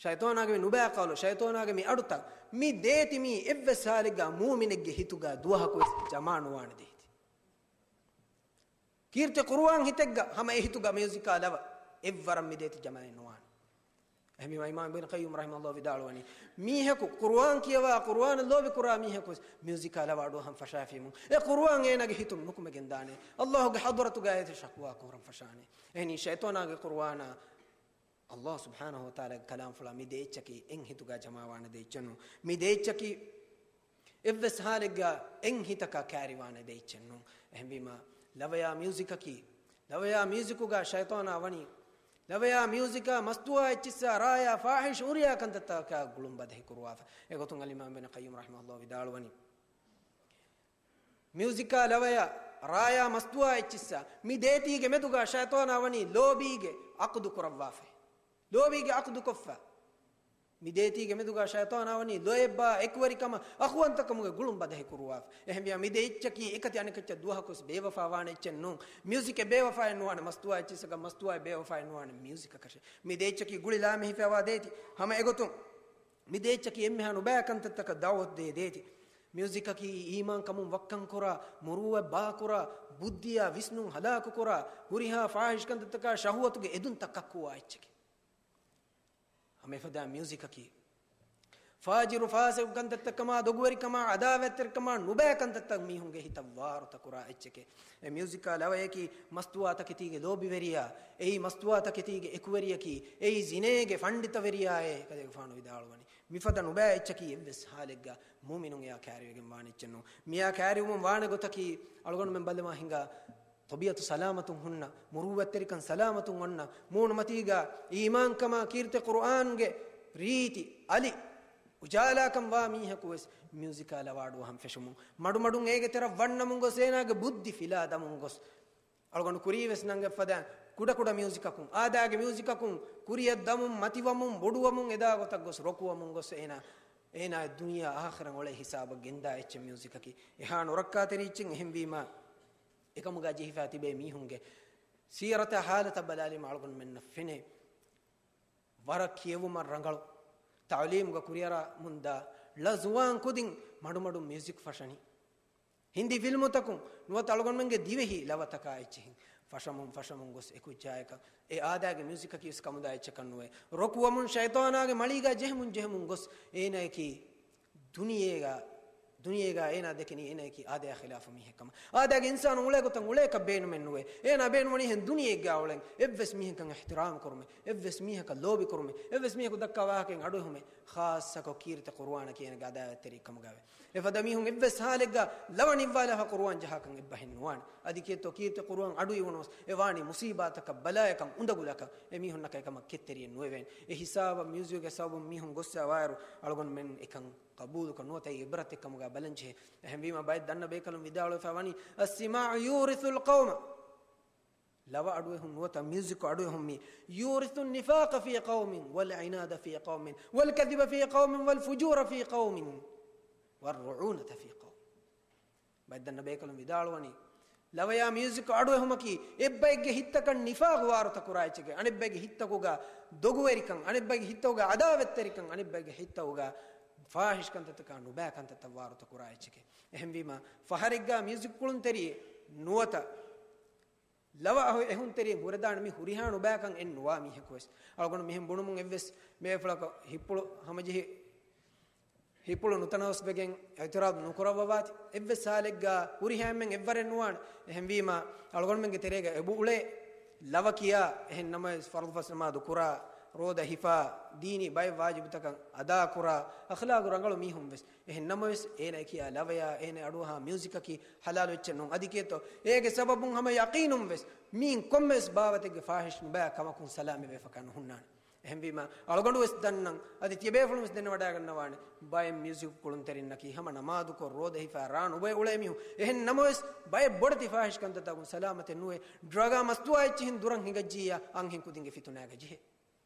ޝައިޠާނާގެ މި ނުބައި ޤައުލު، ޝައިޠާނާގެ މި އަޑުތައް، މި ދޭތި މީ އެއްވެސް ހާލެއްގަ މޫމިނެއްގެ ހިތުގަ ދުވަހަކުވެސް ޖަމާ ނުވާނެ ދޭތި. ކީރިތި ޤުރުއާން ހިތެއްގަ ހަމަ އެ ހިތުގަ މިއުޒިކާ ލަވަ އެއްވަރަށް މި ދޭތި ޖަމާއެއް ނުވާނެ. އެހެންވީމަ އިމާމް އިބްނު ޤައްޔިމް ރަޙިމަހުﷲ ވިދާޅުވަނީ، މީހަކު ޤުރުއާން ކިޔަވާ، ޤުރުއާނަށް ލޯބިކުރާ މީހަކު ވެސް މިއުޒިކާ ލަވަ އަޑުއަހަން ފަށާފީމު، އެ ޤުރުއާން އޭނާގެ ހިތުން ނުކުމެގެންދާނެ. ﷲގެ ޙަޟްރަތުގައި އޭތި ޝަކުވާ ކުރަން ފަށާނެ. އެހެނީ ޝައިޠާނާގެ ޤުރުއާނާ ﷲ ސުބްޙާނަހު ވަތަޢާލާގެ ކަލާމްފުޅާ މި ދެ އެއްޗަކީ އެއް ހިތުގަ ޖަމާވާނެ ދެ އެއްޗެއް ނޫން. މި ދެ އެއްޗަކީ އެއްވެސް ހާލެއްގަ އެއް ހިތަކަށް ކައިރިވާނެ ދެ އެއްޗެއް ނޫން. އެހެންވީމަ، ލަވަޔާ މިއުޒިކަކީ، ލަވަޔާ މިއުޒިކުގަ ޝައިޠާނާ ވަނީ، ލަވަޔާ މިއުޒިކާ މަސްތުވާ އެއްޗިއްސާ ރާޔާ ފާޙިޝް ހުރިހާ ކަންތައްތަކާ ގުޅުން ބަދަހި ކުރުވާފަ. އެގޮތުން އަލްއިމާމް އިބްނު ޤައްޔިމް ރަޙިމަހުﷲ ވިދާޅުވަނީ، މިއުޒިކާ ލަވަޔާ ރާޔާ މަސްތުވާ އެއްޗިއްސާ މި ދޭތީގެ މެދުގަ ޝައިޠާނާ ވަނީ ލޯބީގެ ޢަޤުދު ކުރައްވާފަ. ލޯބީގެ ޢަޤުދު ކޮށްފަ. މި ދޭތީގެ މެދުގަ ޝައިޠާނާ ވަނީ ލޯތްބާ އެކުވެރިކަމަށް އަޚުވަންތަކަމުގެ ގުޅުން ބަދަހި ކުރުވާފަ. އެހެންވިޔާ މި ދެ އެއްޗަކީ އެކަތި އަނެކައްޗަށް ދުވަހަކުވެސް ބޭވަފާ ވާނެ އެއްޗެއް ނޫން. މިއުޒިކެއް ބޭވަފާއެއް ނުވާނެ، މަސްތުވާ އެއްޗިއްސަކަށް މަސްތުވާއެއް ބޭވަފާއެއް ނުވާނެ މިއުޒިކަކަށެއް. މި ދެ އެއްޗަކީ ގުޅި ލާމެހިފައިވާ ދޭތި. ހަމަ އެގޮތުން މި ދެ އެއްޗަކީ އެންމެހާ ނުބައި ކަންތައްތަކަށް ދަޢުވަތު ދޭ ދޭތި. މިއުޒިކަކީ އީމާންކަމުން ވައްކަންކުރާ، މުރޫއަތް ބާކުރާ، ބުއްދިއާ ވިސްނުން ހަލާކުކުރާ، ހުރިހާ ފާޙިޝް ކަންތައްތަކާ ޝަހުވަތުގެ އެދުންތައް ކައްކުވާ އެއްޗެކޭ. ހަމަ އެފަދަ މިއުޒިކަކީ ފާޖިރު ފާސިޤު ކަންތައްތަކަމާ، ދޮގުވެރިކަމާ، ޢަދާވަތްތެރިކަމާ، ނުބައި ކަންތައްތައް މީހުންގެ ހިތަށް ވާރުތަކުރާ އެއްޗެކޭ. އެ މިއުޒިކާ ލަވަޔަކީ މަސްތުވާތަކެތީގެ ލޯބިވެރިޔާ، އެއީ މަސްތުވާތަކެތީގެ އެކުވެރިޔަކީ، އެއީ ޒިނޭގެ ފަންޑިތަވެރިޔާއޭ ކަލޭގެފާނު ވިދާޅުވަނީ. މިފަދަ ނުބައި އެއްޗަކީ އެއްވެސް ހާލެއްގަ މުއުމިނުން އެއާ ކައިރިވެގެން ވާނެ އެއްޗެއް ނޫން. މިއާ ކައިރިވުމުން ވާނެ ގޮތަކީ، އަޅުގަނޑުމެން ބަލަމާ ހިނގާ ޠަބީޢަތު ސަލާމަތުން ހުންނަ، މުރޫއަތްތެރިކަން ސަލާމަތުން އޮންނަ، މޫނުމަތީގަ އީމާންކަމާ ކީރިތި ޤުރުއާންގެ ރީތި އަލި އުޖާލާކަން ވާ މީހަކު ވެސް މިއުޒިކާ ލަވަ އަޑުއަހަން ފެށުމުން، މަޑުމަޑުން އޭގެ ތެރަށް ވަންނަމުން ގޮސް އޭނާގެ ބުއްދި ފިލާ ދަމުން ގޮސް، އަޅުގަނޑު ކުރީ ވެސް ނަންގަތް ފަދަ ކުޑަކުޑަ މިއުޒިކަކުން، އާދައިގެ މިއުޒިކަކުން، ކުރިއަށް ދަމުން، މަތިވަމުން، ބޮޑުވަމުން، އެދާ ގޮތަށް ގޮސް ރޮކުވަމުން ގޮސް އޭނާ، އޭނާ ދުނިޔެ އާޚިރަތް އޮޅޭ ހިސާބަށް ގެންދާ އެއްޗެއް މިއުޒިކަކީ. އެހާ ނުރައްކާތެރި އެއްޗެއް. އެހެންވީމާ، އެކަމުގަ ޖެހިފަ ތިބޭ މީހުންގެ ސީރަތާ ހާލަތަށް ބަލާލީމަ އަޅުގަނޑުމެންނަށް ފެނޭ، ވަރަށް ކިޔެވުމަށް ރަނގަޅު، ތަޢުލީމުގަ ކުރިއަރަމުންދާ ޅަ ޒުވާން ކުދިން މަޑުމަޑުން މިއުޒިކް ފަށަނީ. ހިންދީ ފިލްމުތަކުން ނުވަތަ އަޅުގަނޑުމެންގެ ދިވެހި ލަވަތަކާ އެއްޗިހިން ފަށަމުން ފަށަމުން ގޮސް އެކުއްޖާއަކަށް އެ އާދައިގެ މިއުޒިކަކީ ވެސް ކަމުދާ އެއްޗަކަށް ނުވޭ. ރޮކުވަމުން ޝައިޠާނާގެ މަޅީގަ ޖެހެމުން ޖެހެމުން ގޮސް އޭނައަކީ ދުނިޔޭގަ، ދުނިޔޭގަ އޭނާ ދެކެނީ އޭނައަކީ އާދަޔާ ޚިލާފު މީހެއް ކަމަށް. އާދައިގެ އިންސާނު އުޅޭ ގޮތަށް އުޅޭކަށް ބޭނުމެއް ނުވޭ. އޭނާ ބޭނުންވަނީ އެހެން ދުނިޔެއެއްގަ އުޅެން، އެއްވެސް މީހަކަށް އިޙްތިރާމް ކުރުމެއް، އެއްވެސް މީހަކަށް ލޯބި ކުރުމެއް، އެއްވެސް މީހަކު ދައްކާ ވާހަކައިން އަޑުއެހުމެއް، ޚާއްޞަކޮށް ކީރިތި ޤުރުއާނަކީ އޭނަގެ އަދާވަތްތެރި ކަމުގައެވެ. އެފަދަ މީހުން އެއްވެސް ހާލެއްގަ ލަވަ ނިއްވާލާފަ ޤުރުއާން ޖަހާކަން އެއްބަހެއް ނުވާނެ. އަދި ކީރިތި ޤުރުއާން އަޑުއިވުނުވެސް އެ ވާނީ މުޞީބާތަކަށް، ބަލާޔަކަށް، އުނދަގުލަކަށް. އެ މީހުންނަކަށް އެކަމަށް ކެތްތެރިއެއް ނުވެވޭނެ. އެ ހިސާބަށް މިއުޒިކުގެ ސަބަބުން މީހުން ގޮއްސަ ވާއިރު އަޅުގަނޑުމެން އެކަން ޤަބޫލުކޮށް ނުވަތަ އެއީ ޢިބްރަތެއް ކަމުގަ ބަލަންޖެހޭ. އެހެންވީމަ ބައެއް ދަންނަ ބޭކަލުން ވިދާޅުވެފަ ވަނީ، "السماع يورث القوم." ލަވަ އަޑުއެހުން ނުވަތަ މިއުޒިކު އަޑުއެހުން މީ، "يورث النفاق في قوم والعناد في قوم والكذب في قوم والفجور في قوم والرعونة في قوم." ބައެއް ދަންނަ ބޭކަލުން ވިދާޅުވަނީ، ލަވަޔާ މިއުޒިކު އަޑުއެހުމަކީ އެއްބައެއްގެ ހިތްތަކަށް ނިފާޤު ވާރުތަ ކުރާ އެއްޗެކޭ، އަނެއްބައެއްގެ ހިތްތަކުގަ ދޮގުވެރިކަން، އަނެއްބައެއްގެ ހިތްތަކުގަ އަދާވަތްތެރިކަން، އަނެއްބައެއްގެ ހިތްތަކުގަ ފާޙިޝް ކަންތައްތަކާ ނުބައި ކަންތައްތައް ވާރުތަ ކުރާ އެއްޗެކޭ. އެހެންވީމަ، ފަހަރެއްގަ މިއުޒިކު ކުޅުންތެރިއެއް ނުވަތަ ލަވަ އަހު އެހުންތެރިން ހުރެދާނެ މި ހުރިހާ ނުބައިކަން އެއް ނުވާ މީހަކު ވެސް. އަޅުގަނޑު މިހެން ބުނުމުން އެއްވެސް ބޭފުޅަކަށް ހިތްޕުޅު ހަމަޖެހި، ހިތްޕުޅު ނުތަނަވަސްވެގެން އިޢުތިރާޟް ނުކުރައްވަވާތި. އެއްވެސް ހާލެއްގަ ހުރިހާ އެންމެން އެއްވަރެއް ނުވާނެ. އެހެންވީމަ، އަޅުގަނޑުމެންގެ ތެރޭގަ އެބަ އުޅޭ ލަވަ ކިޔާ، އެހެން ނަމަވެސް ފަރުޟު ފަސް ނަމާދު ކުރާ، ރޯދަ ހިފާ، ދީނީ ބައެއް ވާޖިބުތަކަށް އަދާ ކުރާ، އަޚްލާޤު ރަނގަޅު މީހުން ވެސް. އެހެން ނަމަވެސް، އޭނަ ކިޔާ ލަވަޔާ، އޭނަ އަޑުއަހާ މިއުޒިކަކީ ޙަލާލު އެއްޗެއް ނޫން. އަދި ކިޔޭތޯ، އޭގެ ސަބަބުން ހަމަ ޔަޤީނުން ވެސް މީން ކޮންމެވެސް ބާވަތެއްގެ ފާޙިޝް ނުބައި ކަމަކުން ސަލާމަތްވެފަކާ ނުހުންނާނެ. އެހެންވީމަ، އަޅުގަނޑު ވެސް ދަންނަން، އަދި ތިޔަބޭފުޅުން ވެސް ދެނެވަޑައިގަންނަވާނެ، ބައެއް މިއުޒިކު ކުޅުންތެރިންނަކީ ހަމަ ނަމާދުކޮށް، ރޯދަ ހިފާ، ރާ ނުބޮއެ އުޅޭ މީހުން. އެހެން ނަމަވެސް، ބައެއް ބޮޑެތި ފާޙިޝް ކަންތައްތަކުން ސަލާމަތެއް ނުވޭ. ޑްރަގާ މަސްތުވާ އެއްޗިހިން ދުރަށް ހިނގައްޖިއްޔާ، އަންހެން ކުދިންގެ ފިތުނާގަ ޖެހޭ.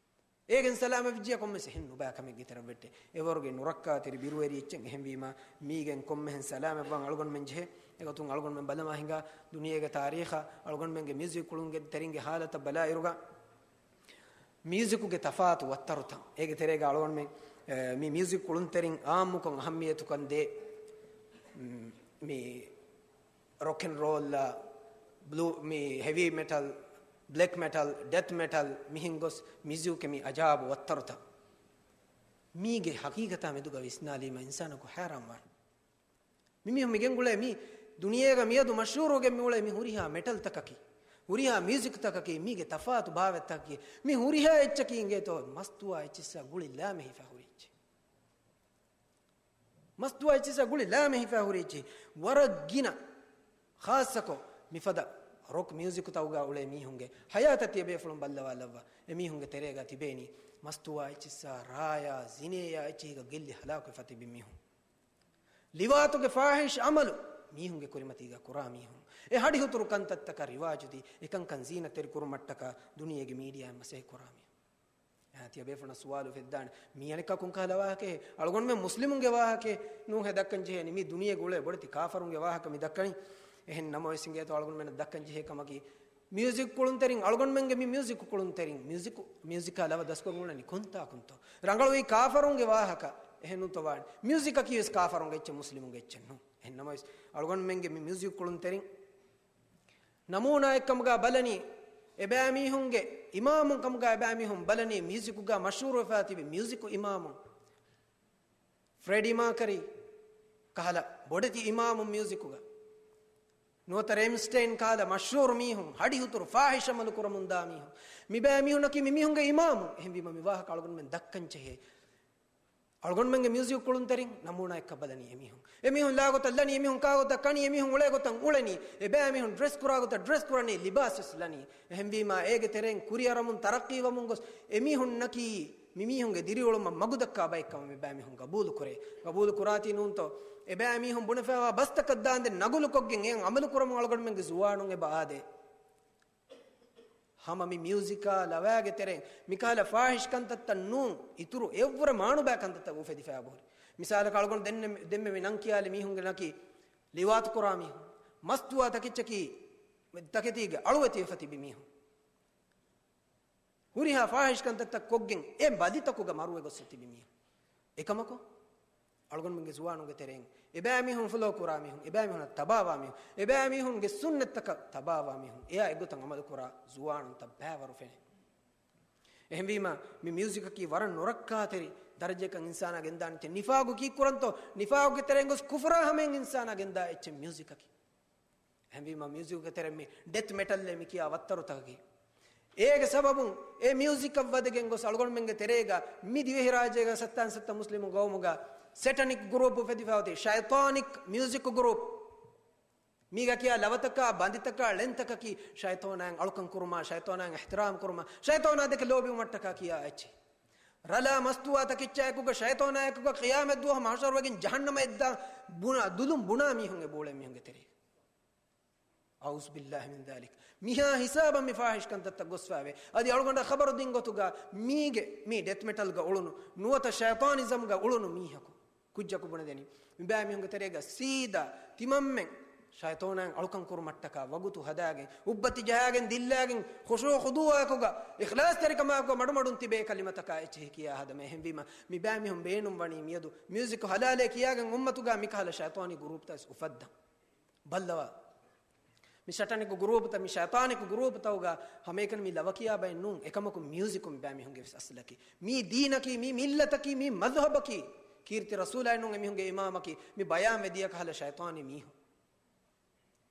އޭގެން ސަލާމަތްވެއްޖިއްޔާ ކޮންމެސް އެހެން ނުބައި ކަމެއްގެ ތެރަށް ވެއްޓޭ. އެވަރުގެ ނުރައްކާތެރި ބިރުވެރި އެއްޗެއް. އެހެންވީމާ، މީގެން ކޮންމެހެން ސަލާމަތްވާން އަޅުގަނޑުމެން ޖެހޭ. އެގޮތުން އަޅުގަނޑުމެން ބަލަމާ ހިނގާ ދުނިޔޭގެ ތާރީޚަށް އަޅުގަނޑުމެންގެ މިއުޒިކް ކުޅުންގެ ތެރިންގެ ހާލަތަށް ބަލާއިރުގަ، މިއުޒިކުގެ ތަފާތު ވައްތަރުތައް. އޭގެ ތެރޭގަ އަޅުގަނޑުމެން، އެ، މި މިއުޒިކް ކުޅުންތެރިން އާއްމުކޮށް އަހައްމިއްޔަތުކަން ދޭ، މް، މި ރޮކް އެންޑް ރޯލް، ބްލޫ، މި ހެވީ މެޓަލް، ބްލެކް މެޓަލް، ޑެތް މެޓަލް، މިހެން ގޮސް މިއުޒިކްގެ މި އަޖާބު ވައްތަރުތައް. މީގެ ހަޤީޤަތާ މެދުގަ ވިސްނާލީމަ އިންސާނަކު ހައިރާންވާނެ. މި މީހުން މި ގެންގުޅޭ މި ދުނިޔޭގަ މިއަދު މަޝްހޫރުވެގެން މިއުޅޭ މި ހުރިހާ މެޓަލްތަކަކީ، ހުރިހާ މިއުޒިކްތަކަކީ މީގެ ތަފާތު ބާވަތްތަކަކީ، މި ހުރިހާ އެއްޗަކީ އިނގޭތޯ މަސްތުވާ އެއްޗިއްސާ ގުޅި ލާމެހިފާ ހުރި އެއްޗެއް. މަސްތުވާ އެއްޗިއްސާ ގުޅި ލާމެހިފާ ހުރި އެއްޗެއް. ވަރަށް ގިނަ ޚާއްޞަކޮށް މިފަދަ ރޮކް މިއުޒިކުތަކުގަ އުޅޭ މީހުންގެ ޙަޔާތަށް ތިޔަބޭފުޅުން ބައްލަވާލައްވާ. އެމީހުންގެ ތެރޭގަ ތިބޭނީ މަސްތުވާ އެއްޗިއްސާ، ރާޔާ، ޒިނޭޔާ އެއްޗިހިގަ ގެއްލި ހަލާކުވެފަ ތިބި މީހުން. ލިވާތުގެ ފާޙިޝް ޢަމަލު މީހުންގެ ކުރިމަތީގަ ކުރާ މީހުން. އެ ހަޑިހުތުރު ކަންތައްތަކަށް ރިވާޖުދީ، އެކަންކަން ޒީނަތްތެރި ކުރުމަށްޓަކާ ދުނިޔޭގެ މީޑިއާއިން މަސައްކަތް ކުރާ މީހުން. އާ، ތިޔަބޭފުޅުންނަށް ސުވާލު އުފެދިދާނެ، މީ އަނެއްކާ ކޮންކަހަލަ ވާހަކައެއް؟ އަޅުގަނޑުމެން މުސްލިމުންގެ ވާހަކައެއް ނޫންހޭ ދައްކަން ޖެހޭނީ. މީ ދުނިޔޭގަ އުޅޭ ބޮޑެތި ކާފަރުންގެ ވާހަކަ މި ދައްކަނީ. އެހެން ނަމަވެސް އިނގޭތޯ އަޅުގަނޑުމެންނަށް ދައްކަން ޖެހޭ ކަމަކީ، މިއުޒިކް ކުޅުންތެރިން، އަޅުގަނޑުމެންގެ މި މިއުޒިކް ކުޅުންތެރިން، މިއުޒިކު، މިއުޒިކާ ލަވަ ދަސްކޮށް އުޅެނީ ކޮންތާކުންތޯ؟ ރަނގަޅުވީ ކާފަރުންގެ ވާހަކަ އެހެންނޫންތޯ ވާނެ. މިއުޒިކަކީ ވެސް ކާފަރުންގެ އެއްޗެއް، މުސްލިމުންގެ އެއްޗެއް ނޫން. އެހެން ނަމަވެސް، އަޅުގަނޑުމެންގެ މި މިއުޒިކް ކުޅުންތެރިން ނަމޫނާއެއްކަމުގަ ބަލަނީ، އެބައިމީހުންގެ އިމާމުން ކަމުގަ އެބައިމީހުން ބަލަނީ، މިއުޒިކުގަ މަޝްހޫރުވެފަ ތިބި މިއުޒިކު އިމާމުން، ފްރެޑީ މާކަރީ ކަހަލަ ބޮޑެތި އިމާމުން މިއުޒިކުގަ. ނުވަތަ ރޭމްސްޓައިން ކަހަލަ މަޝްހޫރު މީހުން، ހަޑިހުތުރު ފާޙިޝް ޢަމަލު ކުރަމުންދާ މީހުން. މިބައިމީހުންނަކީ މިމީހުންގެ އިމާމުން. އެހެންވީމަ މި ވާހަކަ އަޅުގަނޑުމެން ދައްކަން ޖެހޭ. އަޅުގަނޑުމެންގެ މިއުޒިކް ކުޅުންތެރިން ނަމޫނާއެއްކަ ބަލަނީ އެމީހުން. އެމީހުން ލާގޮތަށް ލަނީ، އެމީހުން ކާގޮތަށް ކަނީ، އެމީހުން އުޅޭގޮތަށް އުޅެނީ، އެބައިމީހުން ޑްރެސް ކުރާގޮތަށް ޑްރެސް ކުރަނީ، ލިބާސްވެސް ލަނީ. އެހެންވީމާ، އޭގެ ތެރެއިން ކުރިއަރަމުން ތަރައްޤީވަމުން ގޮސް، އެމީހުންނަކީ މިމީހުންގެ ދިރިއުޅުމަށް މަގުދައްކާ ބައެއްކަމަށް މިބައިމީހުން ގަބޫލުކުރޭ. ގަބޫލު ކުރާތީ ނޫންތޯ؟ އެބައިމީހުން ބުނެފައިވާ ބަސްތަކަށް ދާންދެން ނަގުލުކޮށްގެން އެއަށް ޢަމަލު ކުރަމުން އަޅުގަނޑުމެންގެ ޒުވާނުން އެބަ އާދޭ. ހަމަ މި މިއުޒިކާ ލަވައިގެ ތެރެއިން މިކަހަލަ ފާޙިޝް ކަންތައްތައް ނޫން، އިތުރު އެއްވުރެ މާނުބައި ކަންތައްތައް އުފެދިފައި އެބަހުރި. މިސާލަކަށް އަޅުގަނޑު ދެން، ދެންމެ މި ނަން ކިޔާލި މީހުންގެ ނަކީ، ލިވާތު ކުރާ މީހުން، މަސްތުވާ ތަކެއްޗަކީ، ތަކެތީގެ އަޅުވެތިވެފަ ތިބި މީހުން. ހުރިހާ ފާޙިޝް ކަންތައްތައް ކޮށްގެން އެ ބަލިތަކުގަ މަރުވެ ގޮސް ތިބި މީހުން. އެކަމަކު، އަޅުގަނޑުމެންގެ ޒުވާނުންގެ ތެރެއިން އެބައިމީހުން ފޮލޯ ކުރާ މީހުން، އެބައިމީހުންނަށް ތަބާވާ މީހުން، އެބައިމީހުންގެ ސުންނަތްތަކަށް ތަބާވާ މީހުން، އެއާ އެގޮތަށް އަމަލު ކުރާ ޒުވާނުންތައް ބައިވަރު ފެނޭ. އެހެންވީމަ، މި މިއުޒިކަކީ ވަރަށް ނުރައްކާތެރި ދަރަޖައަކަށް އިންސާނާ ގެންދާނެ. ތި ނިފާގު ކީއްކުރަންތޯ؟ ނިފާގުގެ ތެރެއިން ގޮސް ކުފުރާ ހަމައިން އިންސާނާ ގެންދާ އެއްޗެއް މިއުޒިކަކީ. އެހެންވީމަ، މިއުޒިކުގެ ތެރެއިން މި ޑެތް މެޓަލްއޭ މި ކިޔާ ވައްތަރުތަކަކީ. އޭގެ ސަބަބުން އެ މިއުޒިކަށް ވަދެގެން ގޮސް އަޅުގަނޑުމެންގެ ތެރޭގަ މި ދިވެހިރާއްޖޭގަ ސައްތާން ސައްތަ މުސްލިމު ގައުމުގަ ސެޓަނިކް ގުރޫޕް އުފެދިފައި އޮތީ، ޝައިޠާނިކް މިއުޒިކް ގުރޫޕް. މީގަ ކިޔާ ލަވަތަކާ، ބަނދިތަކާ، ޅެންތަކަކީ ޝައިޠާނާއަށް އަޅުކަން ކުރުމާ، ޝައިޠާނާއަށް އިޙްތިރާމް ކުރުމާ، ޝައިޠާނާ ދެކެ ލޯބިވުމަށްޓަކާ ކިޔާ އެއްޗެއް. ރަލާ މަސްތުވާތަކެއްޗާއެކުގަ ޝައިޠާނާއެކުގަ ޤިޔާމަތްދުވަހު މަޙްޝަރުވެގެން ޖަހަންނަމަށް އެއްދާ ބުނާ، ދުލުން ބުނާ މީހުން އެބައުޅޭ މީހުންގެ ތެރޭގަ. އައޫޒުބިއްލާހި މިން ޛާލިކް. މިހާ ހިސާބަށް މި ފާޙިޝް ކަންތައްތައް ގޮސްފައިވޭ. އަދި އަޅުގަނޑަށް ޚަބަރު ދިން ގޮތުގަ މީގެ މީ ޑެތް މެޓަލްގަ އުޅުނު، ނުވަތަ ޝައިޠާނިޒަމްގަ އުޅުނު މީހަކު، ކުއްޖަކު ބުނެދެނީ، މިބައިމީހުންގެ ތެރޭގަ ސީދާ ތިމަންމެން ޝައިޠާނާއަށް އަޅުކަން ކުރުމަށްޓަކާ ވަގުތު ހަދާގެން، އުއްބަތި ޖަހާގެން ދިއްލާގެން، ޚުޝޫޢު ޚުޟޫޢަކުގަ، އިޚްލާޞްތެރިކަމާއެކު މަޑުމަޑުން ތިބޭ ކަލިމަތަކާ އެއްޗެހި ކިޔާ ހަދަމޭ. އެހެންވީމަ، މިބައިމީހުން ބޭނުންވަނީ މިއަދު މިއުޒިކު ޙަލާލޭ ކިޔާގެން އުއްމަތުގަ މިކަހަލަ ޝައިޠާނީ ގުރޫޕްތައް ވެސް އުފައްދަން. ބައްލަވާ. މި ސެޓަނިކް ގުރޫޕްތައް، މި ޝައިޠާނިކް ގުރޫޕްތަކުގަ ހަމައެކަނި މި ލަވަ ކިޔާ ބައެއް ނޫން. އެކަމަކު މިއުޒިކު މިބައިމީހުންގެ ވެސް އަސްލަކީ. މީ ދީނަކީ، މީ މިއްލަތަކީ، މީ މަޒްހަބަކީ. ކީރިތި ރަސޫލާއެއް ނޫން އެމީހުންގެ އިމާމަކީ. މި ބަޔާން ވެދިޔަ ކަހަލަ ޝައިޠާނީ މީހުން.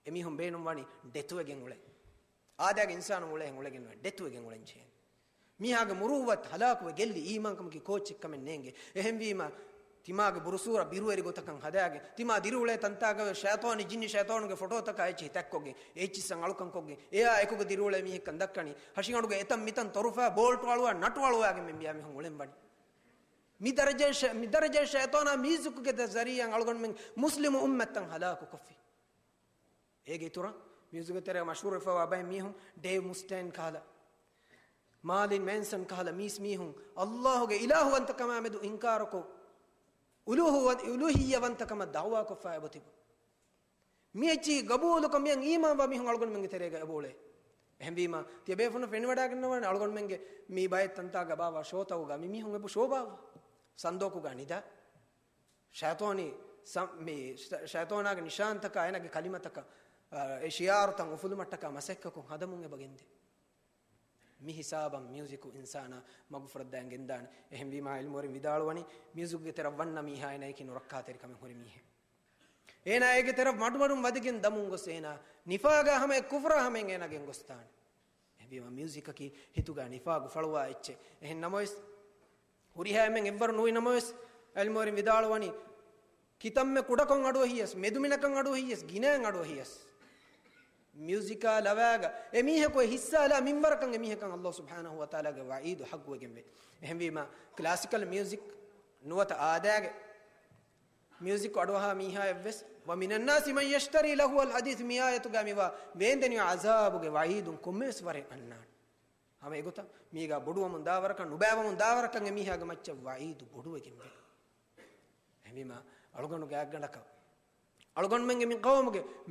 އެމީހުން ބޭނުންވަނީ ޑެތުވެގެން އުޅެން. އާދައިގެ އިންސާނުން އުޅޭހެން އުޅެގެން ނުވޭ، ޑެތުވެގެން އުޅެން ޖެހޭނެ. މީހާގެ މުރުއްވަތު ހަލާކުވެ ގެއްލި އީމާންކަމަކީ ކޯއްޗެއްކަމެއް ނޭނގެ. އެހެންވީމަ، ތިމާގެ ބުރުސޫރަ ބިރުވެރި ގޮތަކަށް ހަދާގެ، ތިމާ ދިރިއުޅޭ ތަންތާގަވެ ޝައިޠާނީ ޖިންނި ޝައިޠާނުގެ ފޮޓޯތަކާ އެއްޗިހި ތަތްކޮށްގެން، އެއްޗިއްސަށް އަޅުކަންކޮށްގެން، އެއާ އެކުގަ ދިރިއުޅޭ މީހެއްކަން ދައްކަނީ، ހަށިގަނޑުގެ އެތަން މިތަން ތޮރުފާ، ބޯލްޓު އަޅުވާ، ނަޓު އަޅުވާގެން މި މީހުން އުޅެން ވަނީ. މި ދަރަޖައި ޝަ-، މި ދަރަޖައި ޝައިޠާނާ މިއުޒިކުގެ ޒަރީޢާއިން އަޅުގަނޑުމެން މުސްލިމު އުއްމަތަށް ހަލާކު ކޮށްފި. އޭގެ އިތުރަށް މިއުޒިކުގެ ތެރޭ މަޝްހޫރުވެފައިވާ ބައެއް މީހުން، ޑޭވް މުސްޓޭން ކަހަލަ، މާލިން މޭންސަން ކަހަލަ މީސް މީހުން އައްލާހުގެ އިލާހުވަންތަކަމާ މެދު އިންކާރުކޮށް، އުލޫހުވަ-، އުލޫހިއްޔަވަންތަކަމަށް ދަޢުވާކޮށްފަ އެބަތިބު. މި އެއްޗިހި ގަބޫލުކޮށް މިއަށް އީމާންވާ މީހުން އަޅުގަނޑުމެންގެ ތެރޭގަ އެބައުޅޭ. އެހެންވީމަ، ތިޔަބޭފުނަށް ފެނިވަޑައިގަންނަވާނެ އަޅުގަނޑުމެންގެ މި ބައެއް ތަންތާގަ ބާއްވާ ޝޯތަކުގަ މި މީހުން އެބަ ޝޯ ބާއްވާ. ސަންދޯކުގަ ނިދާ. ޝައިޠާނީ ސަ-، މި ޝަ-، ޝައިޠާނާގެ ނިޝާންތަކާ އޭނާގެ ކަލިމަތަކަށް، އާ، އެ ޝިޢާރުތައް އުފުލުމަށްޓަކާ މަސައްކަތްކޮށް ހަދަމުން އެބަ ގެންދޭ. މި ހިސާބަށް މިއުޒިކު އިންސާނާ މަގުފުރައްދާން ގެންދާނެ. އެހެންވީމާ ޢިލްމުވެރިން ވިދާޅުވަނީ، މިއުޒިކުގެ ތެރަށް ވަންނަ މީހާ އޭނައަކީ ނުރައްކާތެރިކަމެއް ހުރި މީހެއް. އޭނާ އޭގެ ތެރަށް މަޑުމަޑުން ވަދެގެން ދަމުން ގޮސް އޭނާ ނިފާގާ ހަމައެއް ކުފުރާ ހަމައެއް އޭނާ ގެންގޮސްދާނެ. އެހެންވީމަ މިއުޒިކަކީ ހިތުގާ ނިފާގު ފަޅުވާ އެއްޗެއް. އެހެން ނަމަވެސް، ހުރިހާ އެންމެން އެއްވަރު ނުވި ނަމަވެސް، ޢިލްމުވެރިން ވިދާޅުވަނީ، ކިތަންމެ ކުޑަކޮށް އަޑުއެހިޔަސް، މެދުމިނަކަށް އަޑުއެހިޔަސް، ގިނައިން އަޑުއެހިޔަސް، މިއުޒިކާ ލަވާގަ އެމީހަކު އެ ހިއްސާލާ މިންވަރަކަށް އެމީހަކަށް ﷲ ސުބްޙާނަހޫ ވަތަޢާލާގެ ވަޢީދު ޙައްޤުވެގެންވޭ. އެހެންވީމަ، ކްލާސިކަލް މިއުޒިކް ނުވަތަ އާދައިގެ މިއުޒިކް އަޑުއަހާ މީހާއަށްވެސް، وَمِنَ النَّاسِ مَن يَشْتَرِي لَهْوَ الْحَدِيثِ މި އާޔަތުގަ މިވާ ވޭންދެނިވާ ޢަޒާބުގެ ވަޢީދުން ކޮންމެވެސް ވަރެއް އަންނާނެ. ހަމަ އެގޮތަށް މީގަ ބޮޑުވަމުން ދާވަރަކަށް، ނުބައިވަމުން ދާވަރަކަށް އެމީހާގެ މައްޗަށް ވަޢީދު ބޮޑުވެގެންވޭ. އެހެންވީމަ، އަޅުގަނޑު ގާތްގަނޑަކަށް އަޅުގަނޑުމެންގެ މި ޤައުމުގެ